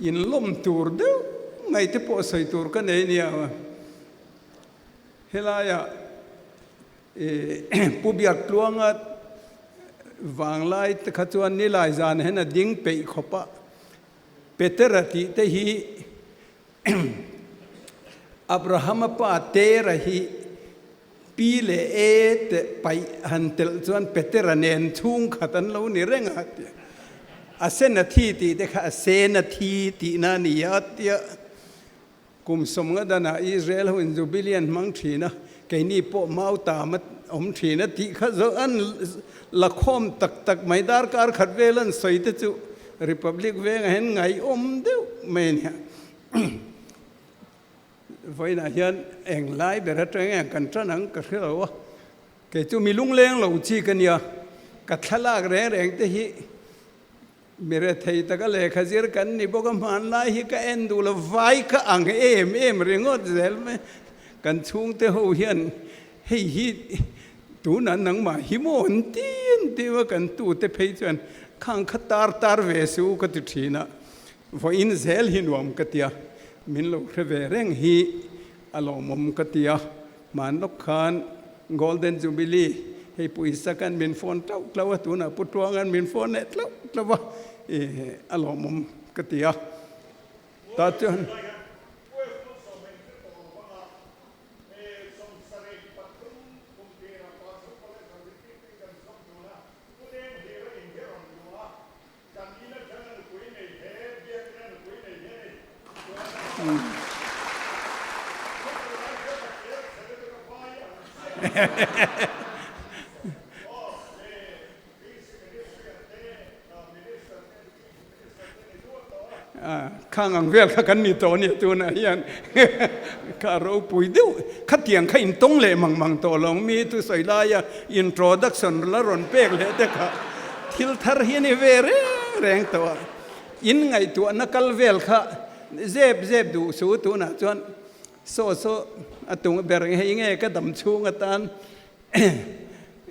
in lawm tur deuh mai te pawh sawi tur ka nei nia. Helaiah Pu Biaktluanga vanglai te kha chuan nilai zan hian a ding peih khawp a, Petera tih te hi Abrahama pa Tera hi Pi leh E te paih han telh chuan Petera nen chhungkhat an lo ni reng a tia. A sen a thi tih te kha a sen a thi tihna a ni a tia. Kum 50 danah Israel ho in Jubilee an hmang thin a, Keini pawh Mautam a awm thin a tih kha zawh an la khawm tak tak mai. Darkar khat vel an sawi te chu Republic vengah hian ngaihawm deuh mai a nia. Vawiinah hian eng lai ber atang eng kan tan ang ka hre lo a, kei chu mi lungleng lo chi ka nia, ka thlalak reng reng te hi mi rethei taka lehkha zir kan ni bawk a, hmanlai hi ka en duh lo, vai ka ang em em ringawt zel mai, kan chhungte ho hian hei hi tunah nangmah hi maw an ti an ti a, kan tute phei chuan khang kha tar tar ve su ka ti thin a. Vawiin zel hi nuam ka tia, min lo hre ve reng hi a lawmawm ka tia. Hman lawk khan Golden Jubilee hei Pu Isaac-a'n min phone tlauh tlauh a, tunah Pu Tuanga'n min phone leh tlauh tlauh a, a lawmawm ka tia. Tah chuan. Kan in atanga nupui nei he, biakina nupui nei hi a ni. Chuan khawpui lai hian a hmel chhe lutuk a vai ang chiah. Aw, he VC Ministry a te, Minister te, Chief Minister te ni duah tawh a. Khang ang vel kha kan ni tawh a nia tunah hian kha ropui deuh khatiang kha intawng leh mang mang tawh lo ang mi thusawi laia introduction la rawn pek leh te kha thil thar hi a ni ve reng reng tawh a, in ngaihtuahna kal vel kha zep zep duh su tunah chuan saw saw a tung ber hei nge ka dam chhung atan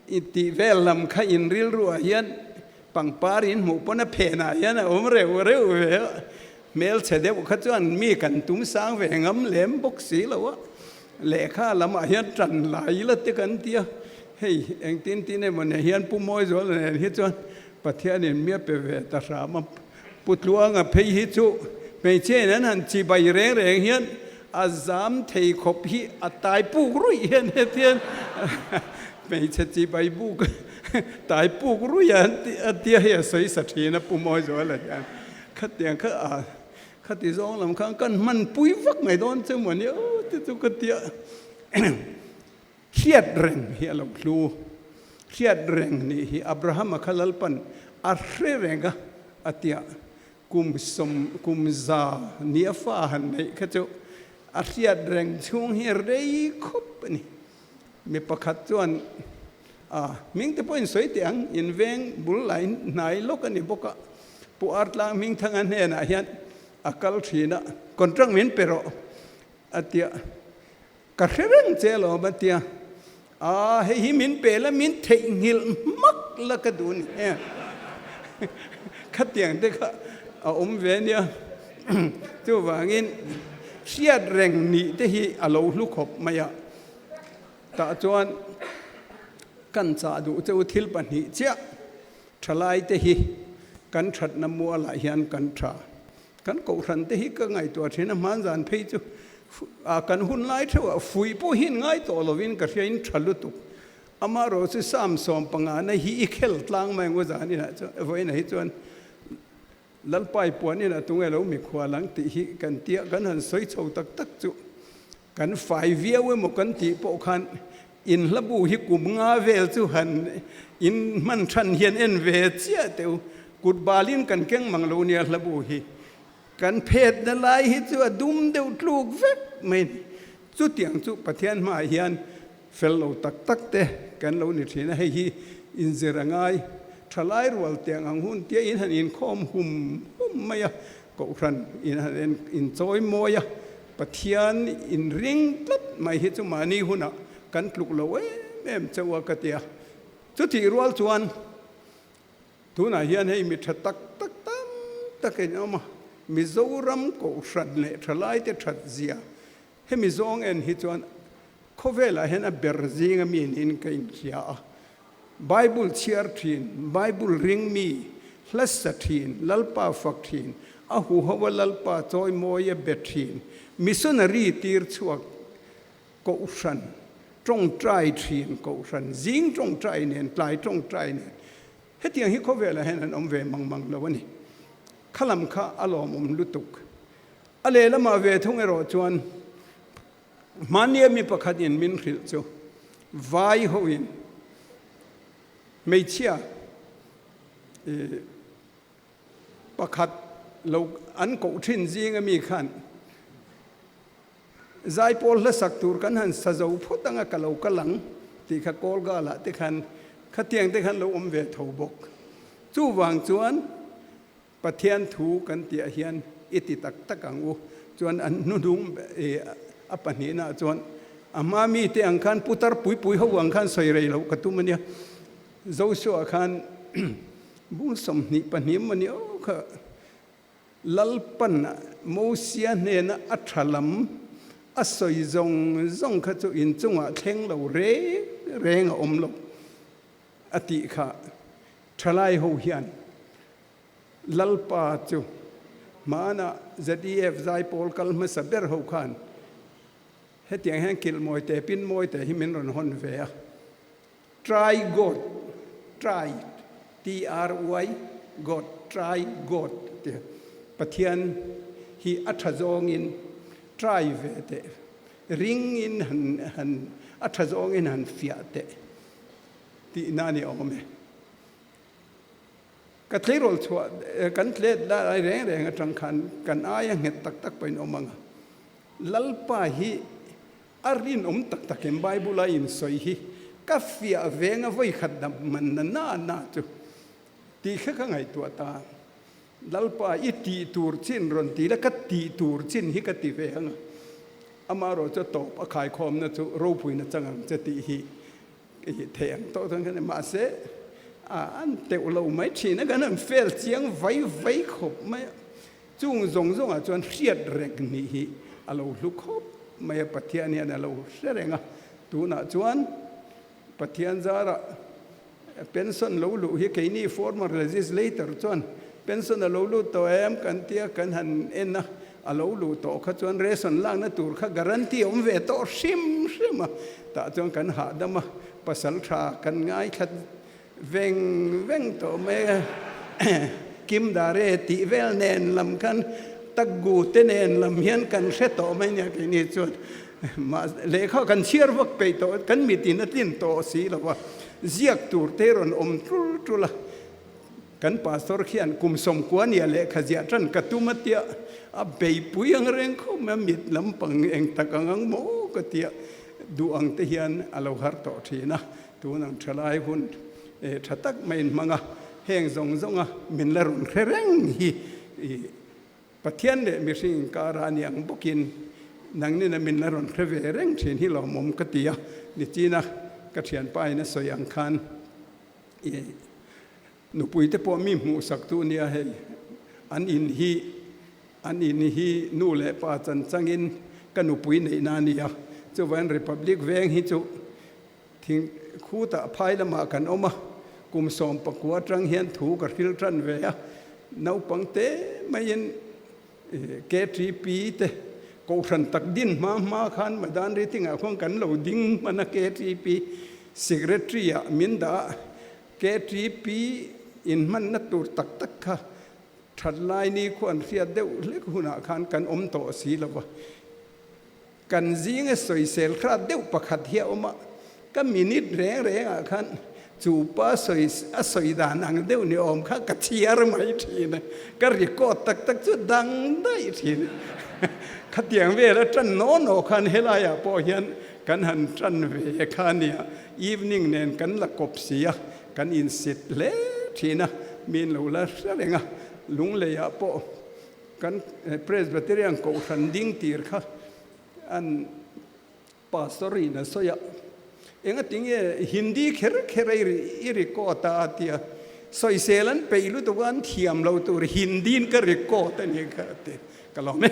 i tih vel lam kha in rilruah hian pangpar in hmuh pawn a phenah hian a awm reuh reuh ve a, hmelchhe deuh kha chuan mi kan tum sang ve ngam lem bawk si lo a, lehkha lamah hian tan lai ila te kan ti a, hei engtin tin emaw nen hian Pu Mawizuala nen hi chuan Pathianin mi a pe ve ta hram a, Pu Tluanga phei hi chu hmeichhia in an han chi bai reng reng hian a zam thei khawp hi a tai puk ruih hian hetian hmeichhe chi bai buk tai puk ruih a a tia hei a sawi sa thin a Pu Mawizuala hian khatiang kha a khati zawng lam khan kan hman pui vak mai dawn che maw ni aw te chu ka tia Hriat reng hi a lo hlu. Hriat reng nih hi Abrahama kha Lalpan a hre reng a, a tia. Kum sawm, kum za ni a fa han neih kha chu a hriat reng chhung hi rei khawp a ni. Mi pakhat chuan, A, hming te pawhin sawi teh ang, in veng bul lai hnai lawk a ni bawk a, Pu Artlang Hmingthanga hnenah hian a kal thin a, contract min pe rawh, a tia. Ka hre reng che alawm a tia, Aa hei hi min pe la min theihnghilh hmak la ka duh ni e. Khatiang te kha a awm ve nia. Chuvangin hriat reng nih te hi a lo hlu khawp mai a. Tah chuan kan chah duh che u thil pahnih chiah thalai te hi kan thatna mualah hian kan tha. Kan kohhran te hi ka ngaihtuah thin a, hmanzan phei chu kan hun lai theuhah fuih pawh hi in ngai tawh lovin ka hria in tha lutuk. Amaherawh chu Sam sawmpangana hi i khel tlang mai ang u zan inah chuan vawiinah hi chuan Lalpai puan inah tunge lo mikhual ang tih hi kan tia kan han sawi chho tak tak chu kan fai viau emaw kan tih pawh khan in hlabu hi kum nga vel chu han in hman than hian en ve chiah teh u. Kut balin kan keng mang lo nia hlabu hi. Kan phetna lai hi chu a dum deuh tluk vek mai ni. Chutiang chu Pathian hmaah hian fel lo tak tak te kan lo ni thin a, hei hi inzir a ngai. Thalai rual tiang ang hun tia in han inkhawm hum hum mai a, Kohhran in han en inchawi mawi a, Pathian inring tlat mai hi chu mahni hunah kan tluk lo em em chauh a ka ti a. Chutih rual chuan tunah hian hei mi tha tak tak tam tak in awm a, Mizoram Kohhran leh thalaite that zia hemi zawng en hi chuan khawvelah hian a ber zinga mi niin ka inhria a. Bible chhiar thin, Bible ring mi, hla sa thin, Lalpa fak thin, a huho a Lalpa chawimawi a be thin, missionary tir chhuak Kohhran, tawngtai thin Kohhran, zing tawngtai nen, tlai tawngtai nen, hetiang hi khawvelah hian an awm ve mang mang lo a ni. Khalam kha a lawmawm lutuk. A lehlamah ve thung erawh chuan. Hmania mi pakhat in min hrilh chu vai ho in hmeichhia pakhat lo an koh thin zing ami khan Zaipawl hlasak tur kan han sa zo phawt anga ka lo kal ang tih kha kawl galah te khan khatiang te khan lo awm ve tho bawk. Chuvang chuan Pathian thu kan tihah hian i ti tak tak ang u. Chuan an hnuhnung a pahnihnaah chuan a hma mite ang khan putar pui pui ho ang khan sawi rei loh ka tum a nia. Joshua khan bung 22 maw ni aw kha Lalpan Mosia hnena a tha lam a sawi zawng zawng kha chu inchungah thleng lo reng reng a awm lo a tih kha thalai ho hian Lalpa chu hmanah ZEF zaipawl kal hmasa ber ho khan hetiang hian kilh mawi te pin mawi te hi min rawn hawn ve a. Try God, try, T-R-Y, God, try God ti a. Pathian hi a tha zawngin try ve teh, ringin han han a tha zawngin han fiah teh tihna a ni awm e. Ka tleirawl chhuah kan tlet lai reng reng atang khan kan aia nghet tak tak pawhin awm ang a. Lalpa hi A rinawm tak takin Bible a insawi hi ka fiah veng a vawikhat dam man na na na chu tih kha ka ngaihtuah ta. Lalpa i tih tur chin rawn ti la ka tih tur chin hi ka ti ve ang a, amaherawh chu tawp a khaikhawmna chu ropuina chang ang che tih hi i theih ang tawh chuan ka ni. Mahse a an teuh lo mai thin a, kan han fel chiang vai vai khawp mai a. Chung zawng zawngah chuan hriat reng nih hi a lo hlu khawp mai a, Pathian hian a lo hre reng a. Tunah chuan Pathian zarah pension lo luh hi keini former legislator chuan pension a lo lut tawh em kan tia kan han en a, a lo luh tawh kha chuan ration lakna tur kha guarantee a awm ve tawh hrim hrim a, tah chuan kan hahdam a, pasal tha kan ngaithla Veng veng tawh mai a, Kim Dare tih vel nen lam khan Taggu te nen lam hian kan hre tawh mai nia keini chuan mah lehkha kan chhiar vak peih tawh kan mitin a tlin tawh si lo a, ziak tur te rawn awm tul tul a, kan pastor khian kum 90 nia lehkha ziah tan ka tum a tia a beipui ang reng khawp mai a, mit lampang eng tak ang ang maw ka tia duh ang te hian a lo har tawh thin a. Tun ang tha lai hun tha tak maiin hmang a, heng zawng zawnga min la rawn hre reng hi Pathian leh mihring inkara a ni ang bawkin nangnina min la rawn hre ve reng thin hi lawmawm ka ti a. Nichina ka thianpa in a sawi ang khan i nupui te pawh mi hmuhsak tu nia hei an in hi an in hi nu leh pa chan changin ka nupui neihna a ni a, chuvain Republic veng hi chu Thing khutah phai lamah kan awm a, kum 19 atang hian thu ka hril tan ve a, naupang te maiin KTP te Kohhran tak din hma hma khan Madan Ritingah khuan kan lo ding hman a, KTP Secretary ah min dah a, KTP inhmanna tur tak tak kha that lai ni khuan hriat deuh hlek hunah khan kan awm tawh si lo va. Kan zinga sawisel hrat deuh pakhat hi a awm a, ka minute reng rengah khan chu pa sawi a sawi dan ang deuh ni awm kha ka chhiar mai thin a, ka record tak tak chu dang daih thin a. Khatiang vel a tan naw naw khan helaiah pawh hian kan han tan ve kha a nia, evening nen kan la kawp si a, kan insit hle thin a, min lo la hre reng a, Lungleiah pawh Kan Presbyterian Kohhran ding tir kha an Pastor in a sawi a, engati nge Hindi kher kher a i record a a ti a, sawisel an peih lutuk a an thiam lo tur Hindi in ka record a ni kha a ti, ka lawm e.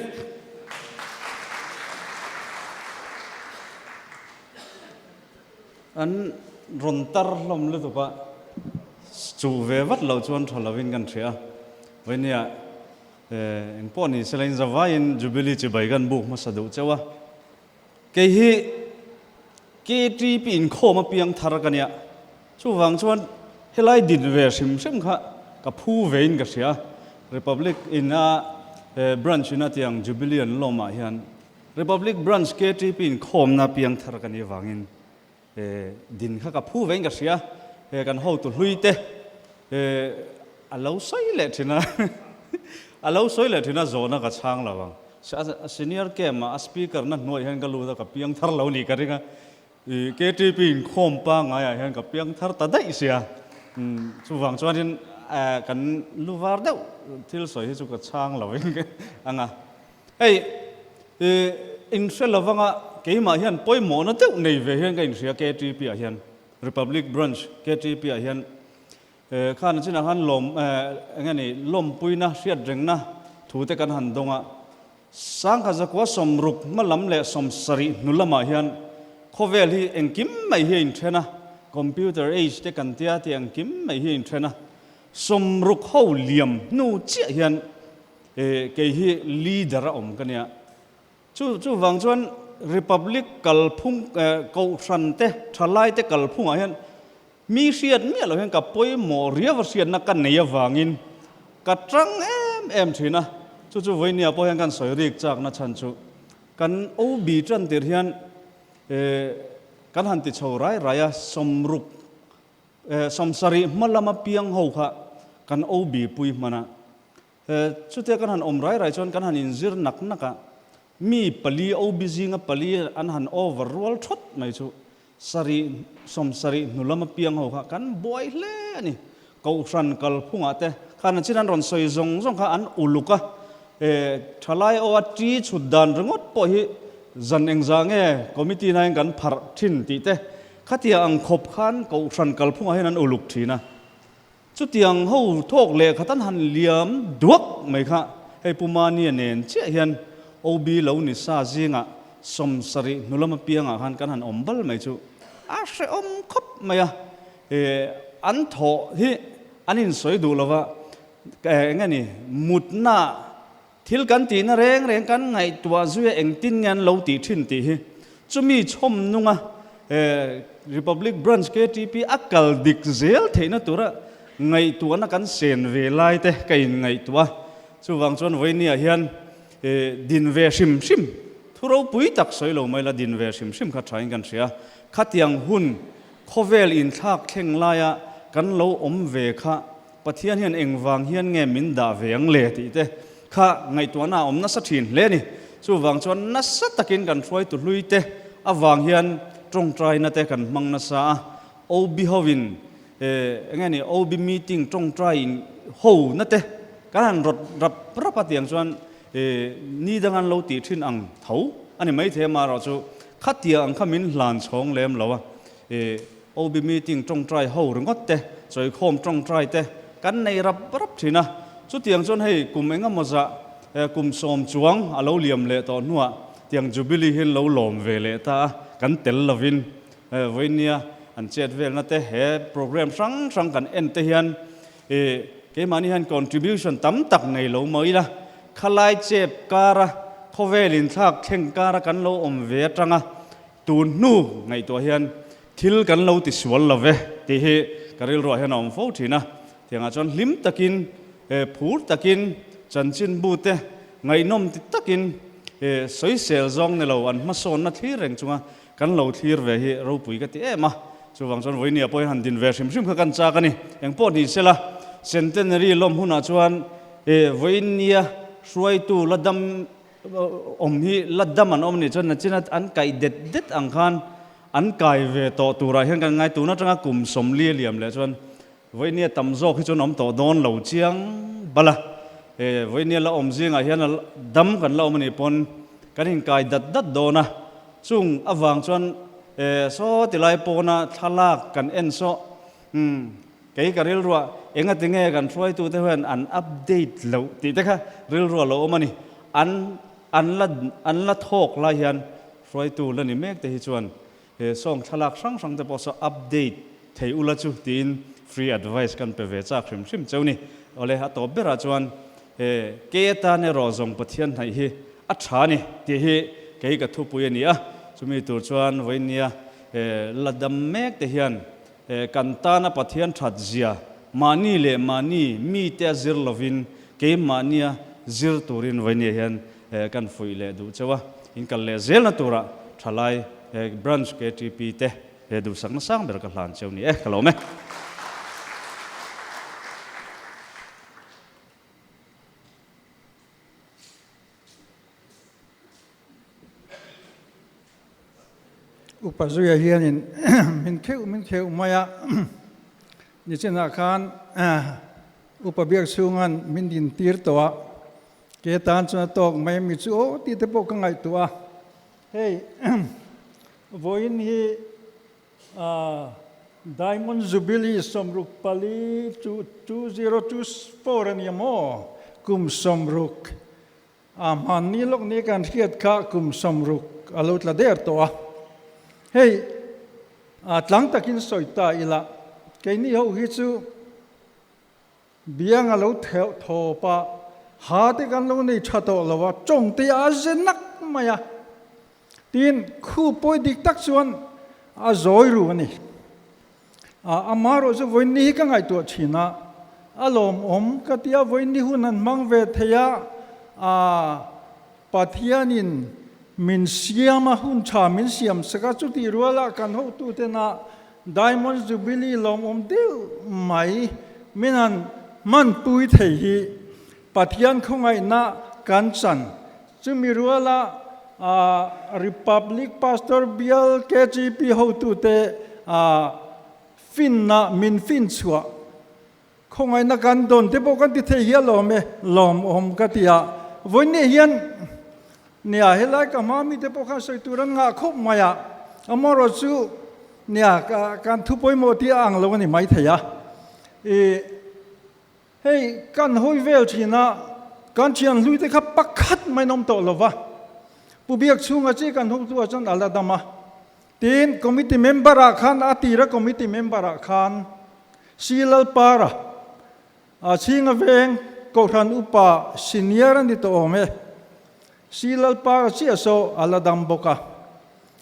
An rawn tar hlawm lutuk a, chuh ve vat loh chuan tha lovin kan hria a. Vawihnia eng pawh ni sela in zavaiin Jubilee chibai kan buk hmasa duh cheu a. Kei hi KTP inkhawm apiang thar ka nia, chuvang chuan helai din ve hrim hrim kha ka phu vein ka hria. Republic ina branch ina tiang Jubilee an lawmah hian. Republic Branch KTP inkhawmna piangthar ka nih avangin din kha ka phu vein ka hria. He kan hotu hlui te a lo sawi leh thin a, a lo sawi leh thin a zawhna ka chhang lo ang. Senior camp ah a speaker na hnuai hian ka lut a, ka piangthar lo nih ka ring a. KTP inkhawm pangaiah hian ka piang thar ta daih sia. Chuvang chuanin kan lu var deuh thil sawi hi chu ka chhang lo ang a. Hei inhre lovanga keimah hian pawimawhna deuh nei ve hian ka inhria KTP ah hian, Republic Branch KTP ah hian khan chinah khan lawm eng nge ni lawmpuina hriatrengna thu te kan han dawng a. Sangha zakua 60 hma lam leh 70 hnu lamah hian khawvel hi engkim mai hi a inthen a, computer age te kan tia tih engkim mai hi a inthen a. 60 ho liam hnu chiah hian kei hi leader a awm ka nia. Chu chuvang chuan Republic kalphung kohhran te thalai te kalphungah hian Mi hriat miah loh hian ka pawimawh riau a hriatna ka nei avangin ka tang em em thin a, chu chu vawinia pawh hian kan sawi rik chakna chhan chu kan OB tan tir hian kan han ti chho rai rai a, 60 70 hma lama piang ho kha kan OB pui hman a, Chutia kan han awm rai rai chuan kan han inzir nak nak a, mi pali OB zinga pali an han over rual thawt mai chu sarih 70 hnu lama piang ho kha kan buai hle a ni. Kohhran kalphungah te khan an chin an rawn sawi zawng zawng kha an uluk a, thalai aw a ṭi chhut dan ringawt pawh hi zan engzah nge committee nain kan pharh thin tih te khatia ang khawp khan kohhran kalphungah hian an uluk thin a. Chutiang ho thawk leh khat an han liam duak mai kha hei Pu Mania nen chiah hian OB lo ni sa zingah 70 hnu lam apiangah khan kan han awm bal mai chu a hrehawm khawp mai a. An thawh hi an insawi duh lova eng nge ni mutna Thil kan tihna reng reng kan ngaihtuah zuia engtin nge an lo tih thin tih hi chumi chhawm nunga Republic Branch KTP a kal dik zel theihna tura ngaihtuahna kan sen ve lai te ka inngaihtuah a. Chuvang chuan vawinia hian din ve hrim hrim thu ropui tak sawi lo mai la din ve hrim hrim kha thain kan hria. Khatiang hun khawvel inthlak thleng laia kan lo awm ve kha Pathian hian engvang hian nge min dah ve ang le tih te kha ngaihtuahna a awm nasa thin hle a ni. Chuvang chuan nasa takin kan hruaitu hlui te avang hian tawngtaina te kan hmang nasa a, OB hovin eng nge ni OB meeting tawngtai in ho na te kan han rawt rap rap a tiang chuan ni dang an lo tih thin ang tho a ni maithei amaherawhchu khatia ang kha min hlan chhawng lem lo a. OB meeting tawngtai ho ringawt te, chawikhawm tawngtai te kan nei rap rap thin a. Chutiang chuan hei kum eng emaw zah kum sawm chuang a lo liam leh tawh hnuah tiang Jubilee hi an lo lawm ve leh ta a, kan tel lovin vawinia an chet velna te he program hrang hrang kan en te hian keimahni hian contribution tam tak nei lo maw ila, khalai chep kara khawvel inthlak thleng kara kan lo awm ve atanga Tun hnu ngaihtuah hian thil kan lo ti sual lo ve tih hi ka rilruah hian a awm fo thin a. Tiangah chuan hlim takin, phur takin, chanchinbu te ngaihnawm ti takin sawisel zawng ni lo an hmasawnna thlir reng chunga kan lo thlir ve hi ropui ka ti em a. Chuvang chuan vawinia pawh hi han din ve hrim hrim kha kan chak a ni. Engpawh ni sela Centenary lawm hunah chuan vawinia hruaitu la dam Awm hi la dam an awm nih chuan nachin an kaih det det ang khan an kai ve tawh turah hian kan ngai tun atanga kum 40 a liam leh chuan vawinia tam zawk hi chuan awm tawh dawn lo chiang bal a, e vawinia la awm zingah hian dam kan la awm anih pawn kan inkai dat dat dawn a, chung avang chuan e saw tilai pawna thlalak kan en saw umm Kei ka rilruah engati nge kan hruaitute hian an update loh tih te kha rilruah lo awm a ni. An an la an la thawk lai hian hruaitu la ni mek te hi chuan he sawng thlalak hrang hrang te pawh saw update thei ula chu tiin free advice kan pe ve chak hrim hrim cheu ni. Awle a tawp berah chuan he kei atan erawh zawng Pathian hnaih hi a tha a ni tih hi kei ka thupui a ni a. Chumi tur chuan vawinia he la dam mek te hian Kan tana Pathian that zia mahni leh mahni mite a zir lovin keimahnia zir turin vawinia hian kan fuih leh duh cheu a. In kal leh zelna turah thalai Branch KTP te he duhsakna sang ber ka hlan cheu ni e, ka lawm e. Upa zuia hianin min kheuh min kheuh mai a, nichinah khan upa biak chhungan min din tir tawh a, ke tan chuan a tawk mai mi chu aw tih te pawh ka ngaihtuah a, hei vawiin hi Diamond Jubilee 64 2024 a nia maw kum 60 A hmanni lawk ni kan hriat kha kum 60 a lo tla der tawh a. Hei, a tlang takin sawi ta ila, keini ho hi chu biang a lo theuh thawp a, ha te kan lo nei tha tawh lo a, tawng te a ze nak mai a. Tin, khu pawi dik tak chuan a zawi ru a ni. A amaherawh chu vawiin ni hi ka ngaihtuah thin a, a lawmawm ka ti a, vawiin ni hun an hmang ve thei a, a Pathianin min siam a, hun tha min siam sak a, chutih ruala kan hotutena Diamond Jubilee lawmawm deuh mai min han hmanpui thei hi Pathian khawngaihna kan chan. Chumi ruala Republic Pastor Bial KGP hotute finna min fin chhuah khawngaihna kan dawn te pawh kan ti thei hial awm e, lawmawm ka ti a. Vawiin hian nia helai ka hma mite pawh khan sawi tur an ngah khawp mai a, amaherawh chu nia kan thu pawimawh tih a ang lo a ni maithei a. I. Hei kan hawi vel thin a, kan thian hlui te kha pakhat mai an awm tawh lo va, Pu Biak chhunga chi kan hotu ah chuan a la dam a, tin committee member ah khan a tira committee member ah khan Si Lalpara a chhinga veng Kohhran upa senior a ni tawh awm e, Si Lalpara chiah saw a la dam bawk a.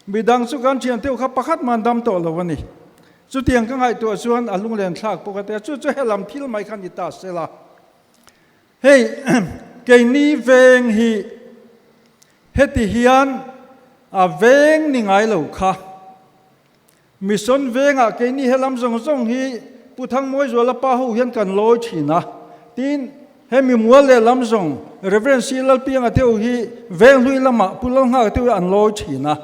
Midang chu kan thian teuh kha pakhat man dam tawh lo a ni. Chutiang ka ngaihtuah chuan a lunglen thlak pawh ka ti a, chu chu helam thil mai kha ni ta sela. Hei keini veng hi heti hian a veng ni ngai lo kha. Mission vengah keini helam zawng zawng hi Pu Thangmawizuala pa ho hian kan lawi thin a, tin hemi mual lehlam zawng Rev. C. Lalpianga te ho hi Venghlui lamah Pu Lalnghaka te ho hi an lawi thin a,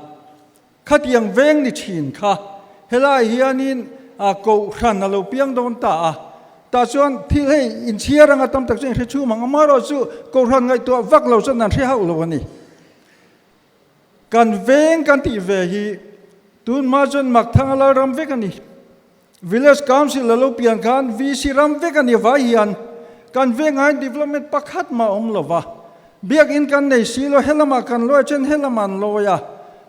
khatiang veng ni thin kha helai hianin Kohhran a lo piang dawn ta a, tah chuan thil hei inchhiar anga tam tak chu inhre chhum ang, amaherawhchu Kohhran ngaihtuah vak lo chuan an hre hauh lo a ni. Kan veng kan tih ve hi tun hma chuan Makthanga Lalram vek a ni. Village Council a lo pian khan VC ram vek a ni vai hian kan vengah hian development pakhat mah a awm lo va. Biakinn kan nei si lo, helamah kan lawi a then helamah an lawi a.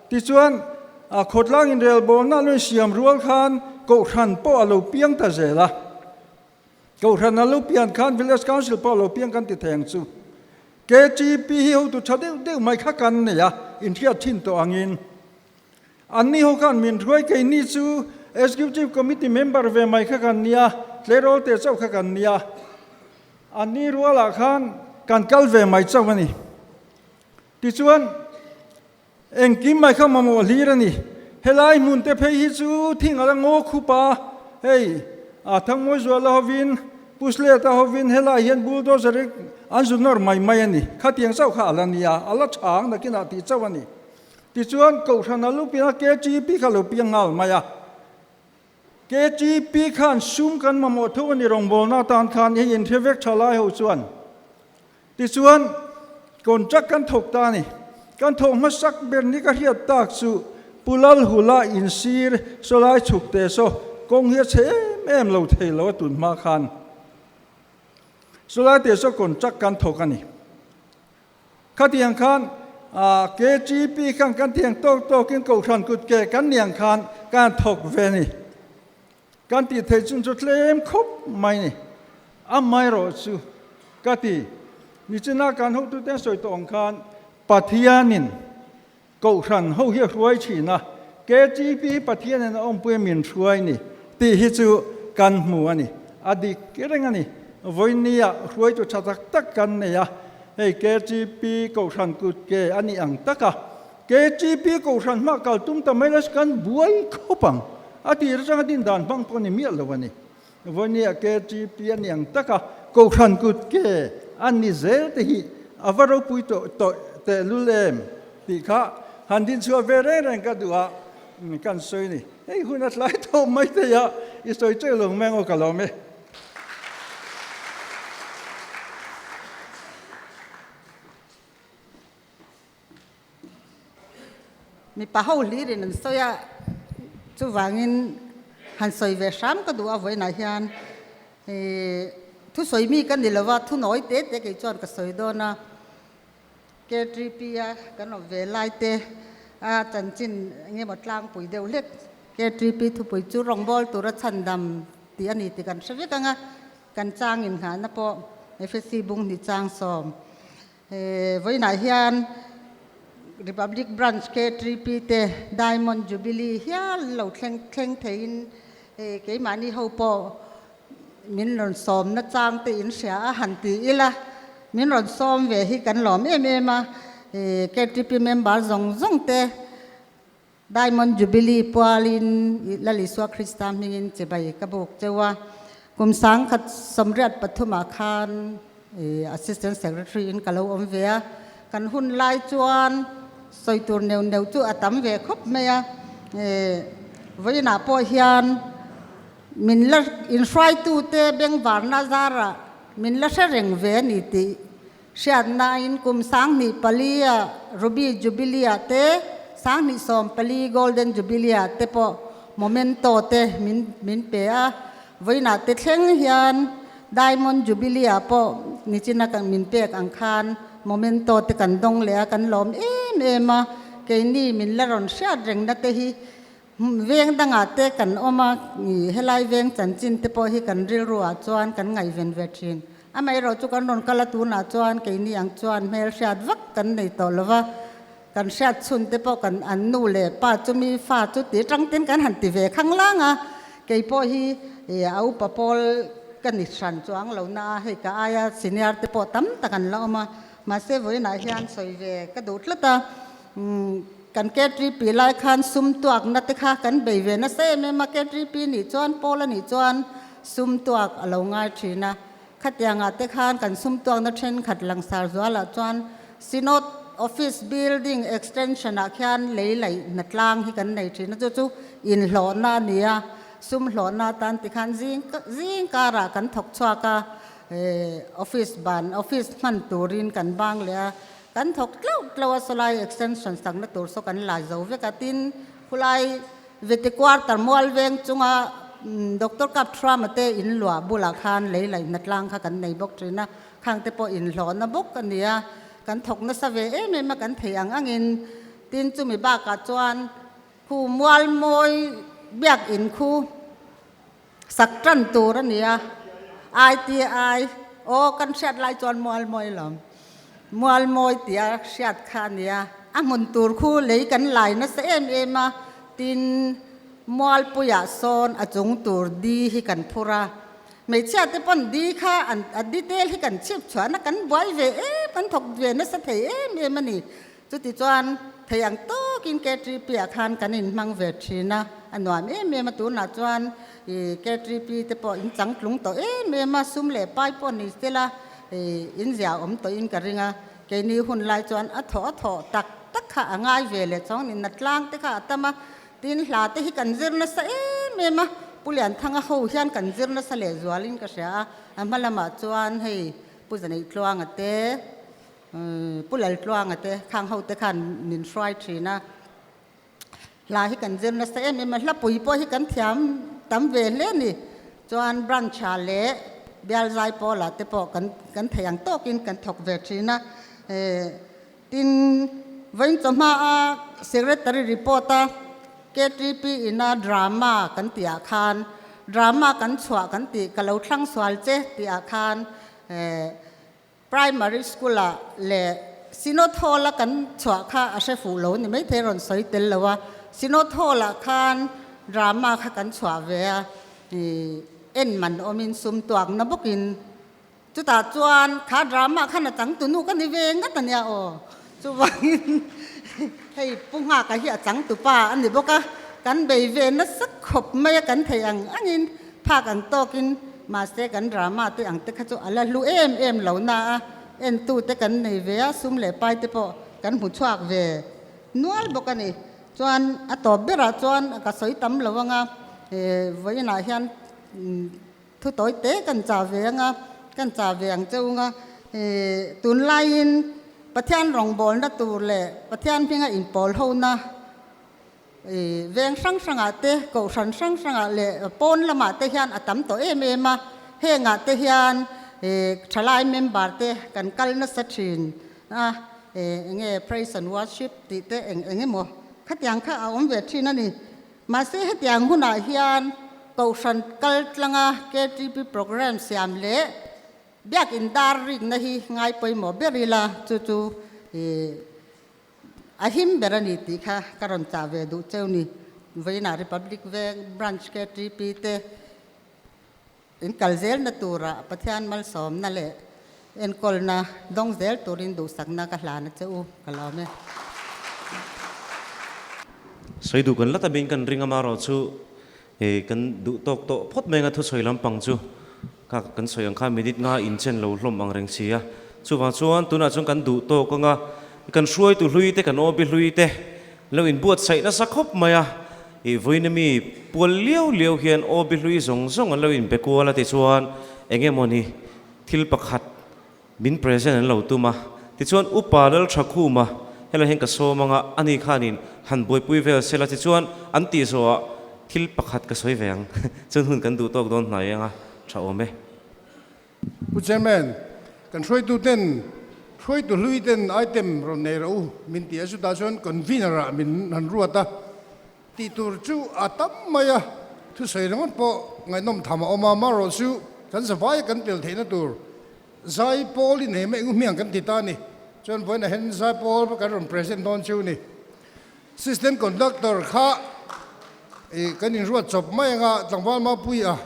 Tichuan khawtlang inrelbawlna a lo insiam rual khan Kohhran pawh a lo piang ta zel a. Kohhran a lo pian khan Village Council pawh a lo piang kan ti thei ang chu. KTP hi hotu tha deuh deuh mai kha kan nei a, inhriat thin tawh angin. Anni ho khan min hruai keini chu Executive Committee member ve mai kha kan nia, tleirawl te chauh kha kan nia. Anni rualah khan kan kal ve mai chauh a ni. Tichuan. Engkim mai kha mamawh hlir a ni. Helai hmun te phei hi chu thing ala ngaw khup a, hei a Thangmawi Zuala hovin, Pu Sleta hovin helai hian bulldozer hi an zu nawr mai mai a ni. Khatiang chauh kha ala nia, ala chhang nakinah tih chauh a ni. Tichuan Kohhran a lu piang a, KTP kha lo piang nghal mai a. KTP khan sum kan mamawh tho a ni rawngbawlna atan khan hei inhre vek tha lai ho chuan. Tichuan, contract kan thawk ta a ni. Kan thawk hmasak ber ni ka hriat tak chu Pu Lalhula insir sawlai chhuk te saw kawng hi a chhe em em lo thei lo a tun hma khan. Sawlai te saw contract kan thawk a ni. Khatiang khan KGP khan kan tiang tawk tawkin Kohhran kut ke kan niang khan kan thawk ve a ni. Kan tih theih chun chu tlem khawp mai ni. Amaherawh chu ka ti, nichina kan hotute an sawi tawh ang khan Pathianin Kohhran ho hi a hruai thin a, KTP hi Pathianin a awmpui a min hruai ni tih hi chu kan hmu a ni. A dik reng a ni. Vawinia hruaitu tha tak tak kan nei a, hei KTP Kohhran kut ke a nih ang taka. KTP Kohhran hma kal tum ta mai la kan buai khawp ang. A tir atanga din dan hmang pawh a ni miah lo a ni. Vawinia KTP a ni ang taka Kohhran kut ke a ni zel te hi a va ropui tawh tawh tehlul em tih kha han din chhuah ve reng reng ka duh a kan sawi ni. Hei hun a tlai tawh mai thei a, i sawi cheu lo meng aw ka lawm e. Mipa ho hlirin an sawi a, chuvangin han sawi ve hram ka duh a vawiinah hian ih thusawi mi ka ni lova thunawi te te kei chuan ka sawi dawn a, KTP a kan awm ve lai te a chanchin eng emaw tlangpui deuh hlek KTP thupui chu rawngbâwl tura chhandam tih a ni tih kan hre vek ang a, kan chang inngahna pawh Efesi bung hnih chang sawm. Vawiinah hian Republic Branch KTP te Diamond Jubilee hial lo thleng thleng theiin keimahni ho pawh min rawn sawmna chang te in hria a han ti ila min rawn sawm ve hi kan lawm em em a, KTP member zawng zawng te Diamond Jubilee pualin Lal Isua Krista hmingin chibai ka buk cheu a, kum sangkhat 83 ah khan Assistant Secretary in ka lo awm ve a, kan hun lai chuan sawi tur neuh neuh chu a tam ve khawp mai a, vawiinah pawh hian min la inhruaitute bengvarna zarah min la hre reng ve a ni tih Hriatnain kum 24 a Ruby Jubilee ah te, 2014 Golden Jubilee ah te pawh momento te min min pe a, vawiinah te thleng hian Diamond Jubilee ah pawh nichina kan min pek ang khan momento te kan dawng leh a, kan lawm em em a, keini min la rawn hriat rengna te hi Veng dangah te kan awm a, helai veng chanchin te pawh hi kan rilru ah chuan kan ngaihven ve thin. Amaherawh chu kan rawn kal a tunah chuan keini ang chuan hmel hriat vak kan nei tawh lo va, kan hriat chhun te pawh kan an nu leh pa chumi fa chu ti tang ten kan han ti ve khang lang a, kei pawh hi a upa pawl ka ni hran chuang lo na a, hei ka aia senior te pawh tam tak an la awm a, mahse vawiinah hian sawi ve ka duh tlat a. Kan KTP lai khan sum tuakna te kha kan bei ve nasa em em a, KTP nih chuan Paul a nih chuan sum tuak a lo ngai thin a, khatiangah te khan kan sum tuakna thenkhat langsar zualah chuan Synod Office Building Extension ah khian lei laih hna tlang hi kan nei thin a, chu chu inhlawhna a ni a, sum hlawhna atan tikhan zing zing karah kan thawk chhuak a, office ban office hman turin kan bang leh a. Kan thawk tlauh tlauh a, sawlai extension sakna tur saw kan la zo vek a, tin khulai Vety quarter mual veng chunga Doctor Kap Thrama te in luah bulah khan lei laihna tlang kha kan nei bawk thin a, khang te pawh inhlawhna bawk a ni a, kan thawk nasa ve em em a kan thei ang angin, tin chumi bakah chuan khu mual mawi biak in khu Sak tan tur a ni a, ITI, aw kan hriat lai chuan Mualmawi lawm, Mualmawi tia hriat kha a ni a, a hmun tur khu lei kan lai nasa em em a, tin Mualpuiah sawn a chung tur di hi kan phur a, hmeichhia te pawn di kha an a detail hi kan chhip chhuahna kan buai ve em, kan thawk ve nasa thei em em a ni. Chuti chuan thei ang tawkin KTP ah khan kan inhmang ve thin a, a nuam em em a, tunah chuan ih KTP te pawh in changtlung tawh em em a, sum leh pai pawh ni sela ih in zia awm tawhin ka ring a, keini hun lai chuan a thawh a thawh tak tak kha a ngai ve leh chuang ni, natlang te kha a tam a, tin hla te hi kan zir nasa em em a, Pu Lianthanga ho hian kan zir nasa leh zualin ka hria a, a hma lamah chuan hei Pu Zaneitluanga te, Pu Laltluanga te khang ho te khan min hruai thin a, hla hi kan zir nasa em em a, hlapui pawh hi kan thiam tam ve hle a ni. Chuan branch ah leh bial zai pawl ah te pawh kan kan thei ang tawkin kan thawk ve thin a. Tin, vawiin chawhma a secretary report a KTP ina drama kan tih ah khan drama kan chhuah kan tih ka lo thlang sual che tih ah khan Primary school ah leh Synod Hall a kan chhuah kha a hre fuh lo ni maithei rawn sawi tel lo a, Synod Hall ah khan drama kha kan chhuah ve a, ih en man awmin sum tuak na bawkin chutah chuan kha drama khan a changtunu ka ni ve ngat a nia aw, chuvangin. Hei Pu Nghaka hi a changtupa a ni bawk a, kan bei ve nasa khawp mai a, kan thei ang angin phak ang tawkin mahse kan drama te ang te kha chu a la hlu em em lo na a, entute kan nei ve a, sum leh pai te pawh kan hmu chhuak ve nual bawk a ni. Chuan a tawp berah chuan ka sawi tam lo anga vawiinah hian Thu tawi te kan chah ve anga, kan chah ve ang che unga, tunlaiin Pathian rawngbawlna tur leh Pathian hminga inpawl hona veng hrang hrangah te, kohhran hrang hrangah leh pawn lamah te hian a tam tawh em em a, hengah te hian thalai member te kan kal nasa thin a, enge praise and worship tih te eng eng emaw khatiang kha a awm ve thin a ni. Mahse hetiang hunah hian Kohhran kal tlanga KTP programme siam leh Biakin dar rikna hi ngai pawimawh ber ila chu chu a him ber a ni tih kha ka rawn chah ve duh cheu ni. Vawiinah Republic Veng Branch KTP te in kal zelna turah Pathian malsawmna leh enkawlna dawng zel turin duhsakna ka hlan a che u, ka lawm e. Sawi duh kan la ta bing kan ring amarawh chu kan duh tawk tawh phawt mai anga thusawi lampang chu kha kan sawi ang kha minute nga inchen lo hlawm ang reng si a. Chuvang chuan tunah chuan kan duh tawk anga kan hruaitu hlui te kan awbi hlui te lo inbuatsaih nasa khawp mai a. I vawiin ami pual liau liau hian aw bihlui zawng zawng an lo inbe kual a tichuan eng emawni thil pakhat min present an lo tum a, tichuan Upa Lalthakhuma helai hian ka sawm anga ani khanin han buaipui vel sela tichuan an tih zawhah thil pakhat ka sawi ve ang chuan hun kan duh tawk dawn hnai anga tha awm e. Pu Chairman, kan hruaitu ten, hruaitu hlui ten item rawn nei rawh u min ti a, chutah chuan convener ah min han ruat a, tih tur chu a tam mai a, thusawi ringawt pawh ngaihnawm tham a awm a, amaherawh chu kan zavai a kan tel theihna tur zai pawl in em eng hmiang kan ti ta a ni, chuan vawiinah hian zai pawl kan rawn present dawn chu ni. System conductor kha ih kan inruat chawp mai anga tlangval mapui a.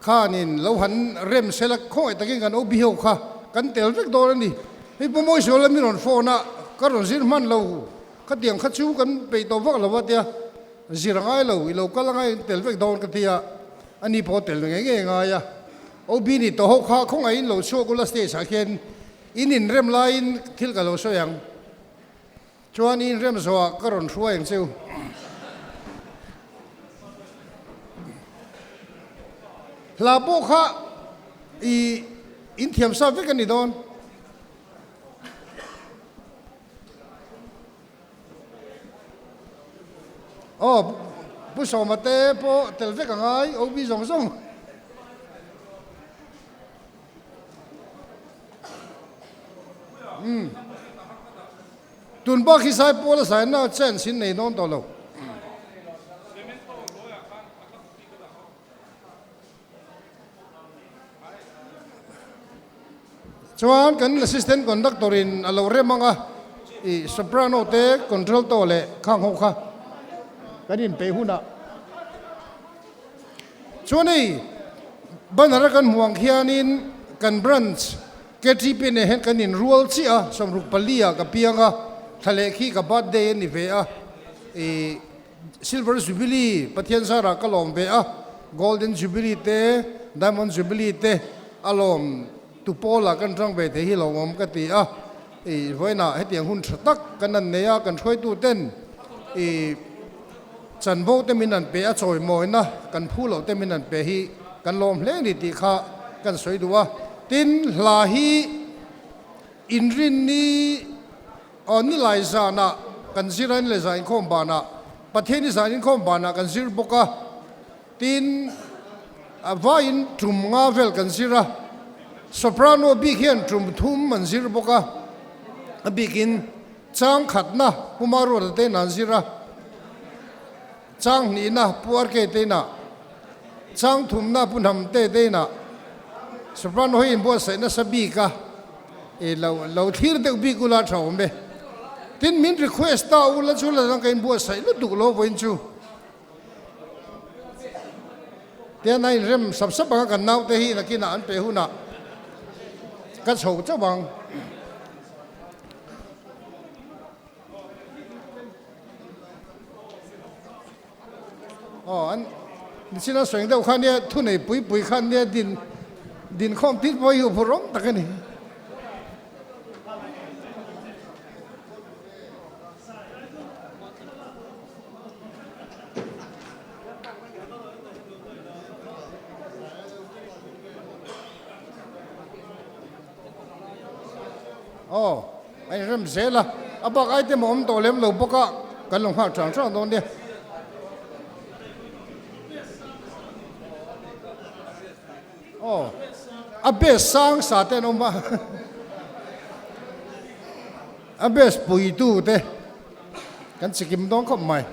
Khanin lo han rem sela khawngaih takin kan OB ho kha kan tel vek dawn a ni. Hei Pu Mawisuala mi rawn phone a, ka rawn zir hman lo, khatiang kha chu kan peih tawh vak lo a tia, zir a ngai lo, i lo kal a ngai tel vek dawn ka tia, a ni pawh tel ngei ngei a ngai a. OB ni tawh ho kha khawngaihin lo chhuak ula stage ah khian in inrem laiin thil ka lo sawi ang. Chuan in rem zawhah ka rawn hruai ang cheu. Hla pawh kha i in thiam sa vek a ni dawn. Aw, Pu Sawma te pawh tel vek a ngai, OB zawng zawng. Umm. Tun bak hi zai pawl a zaina chance in nei dawn tawh lo. Chuan kan assistant conductor in a lo rem ang a, i soprano te contralto leh khang ho kha kan inpeih hunah. Chuan hei banner a kan hmuh ang khianin kan branch KTP nen hian kan inrual chiah a, 64 ah ka piang a, thla leh khi ka birthday a ni ve a, ih Silver Jubilee Pathian zarah ka lawm ve a, Golden Jubilee te Diamond Jubilee te a lawm tu pawlah kan rang ve thei hi lawmawm ka ti a, ih vawiinah hetiang hun tha tak kan an nei a, kan hruaitu ten ih. Chanvo te min an pe a, chawimawina kan phu loh te min an pe hi kan lawm hle a ni tih kha kan sawi duh a. Tin, hla hi inrinni aw nilai zanah kan zir a, nilai zan inkhawm banah, Pathianni zan inkhawm banah kan zir bawk a. Tin, a vaiin tum nga vel kan zir a, soprano bik hian tum thum an zir bawk a, a bikin Chang khatna Pu Maruata te inah an zir a, chang hnihna Pu RK te inah, chang thumna Pu Hnamte te inah Soprano hi inbuatsaih nasa bik a, i lo lo thlir deuh bik ula tha awm e. Tin, min request ta ula chu la dang ka inbuatsaih lutuk lo vawiin chu. Tian a inrem sap sap ang a, kan naute hi nakinah an pe hunah ka chho chauh ang. Aw an nichina sawi deuh kha nia thunei pui pui khan nia din din khawm tit pawh hi huphurh awm tak a ni. Aw, a inrem zel a, a bak item a awm tawh lem lo bawk a, kan lo nghak chang chang dawn nia. Aw, a base sang sa te an awm a, a base puitu te kan chikim dawn khawp mai.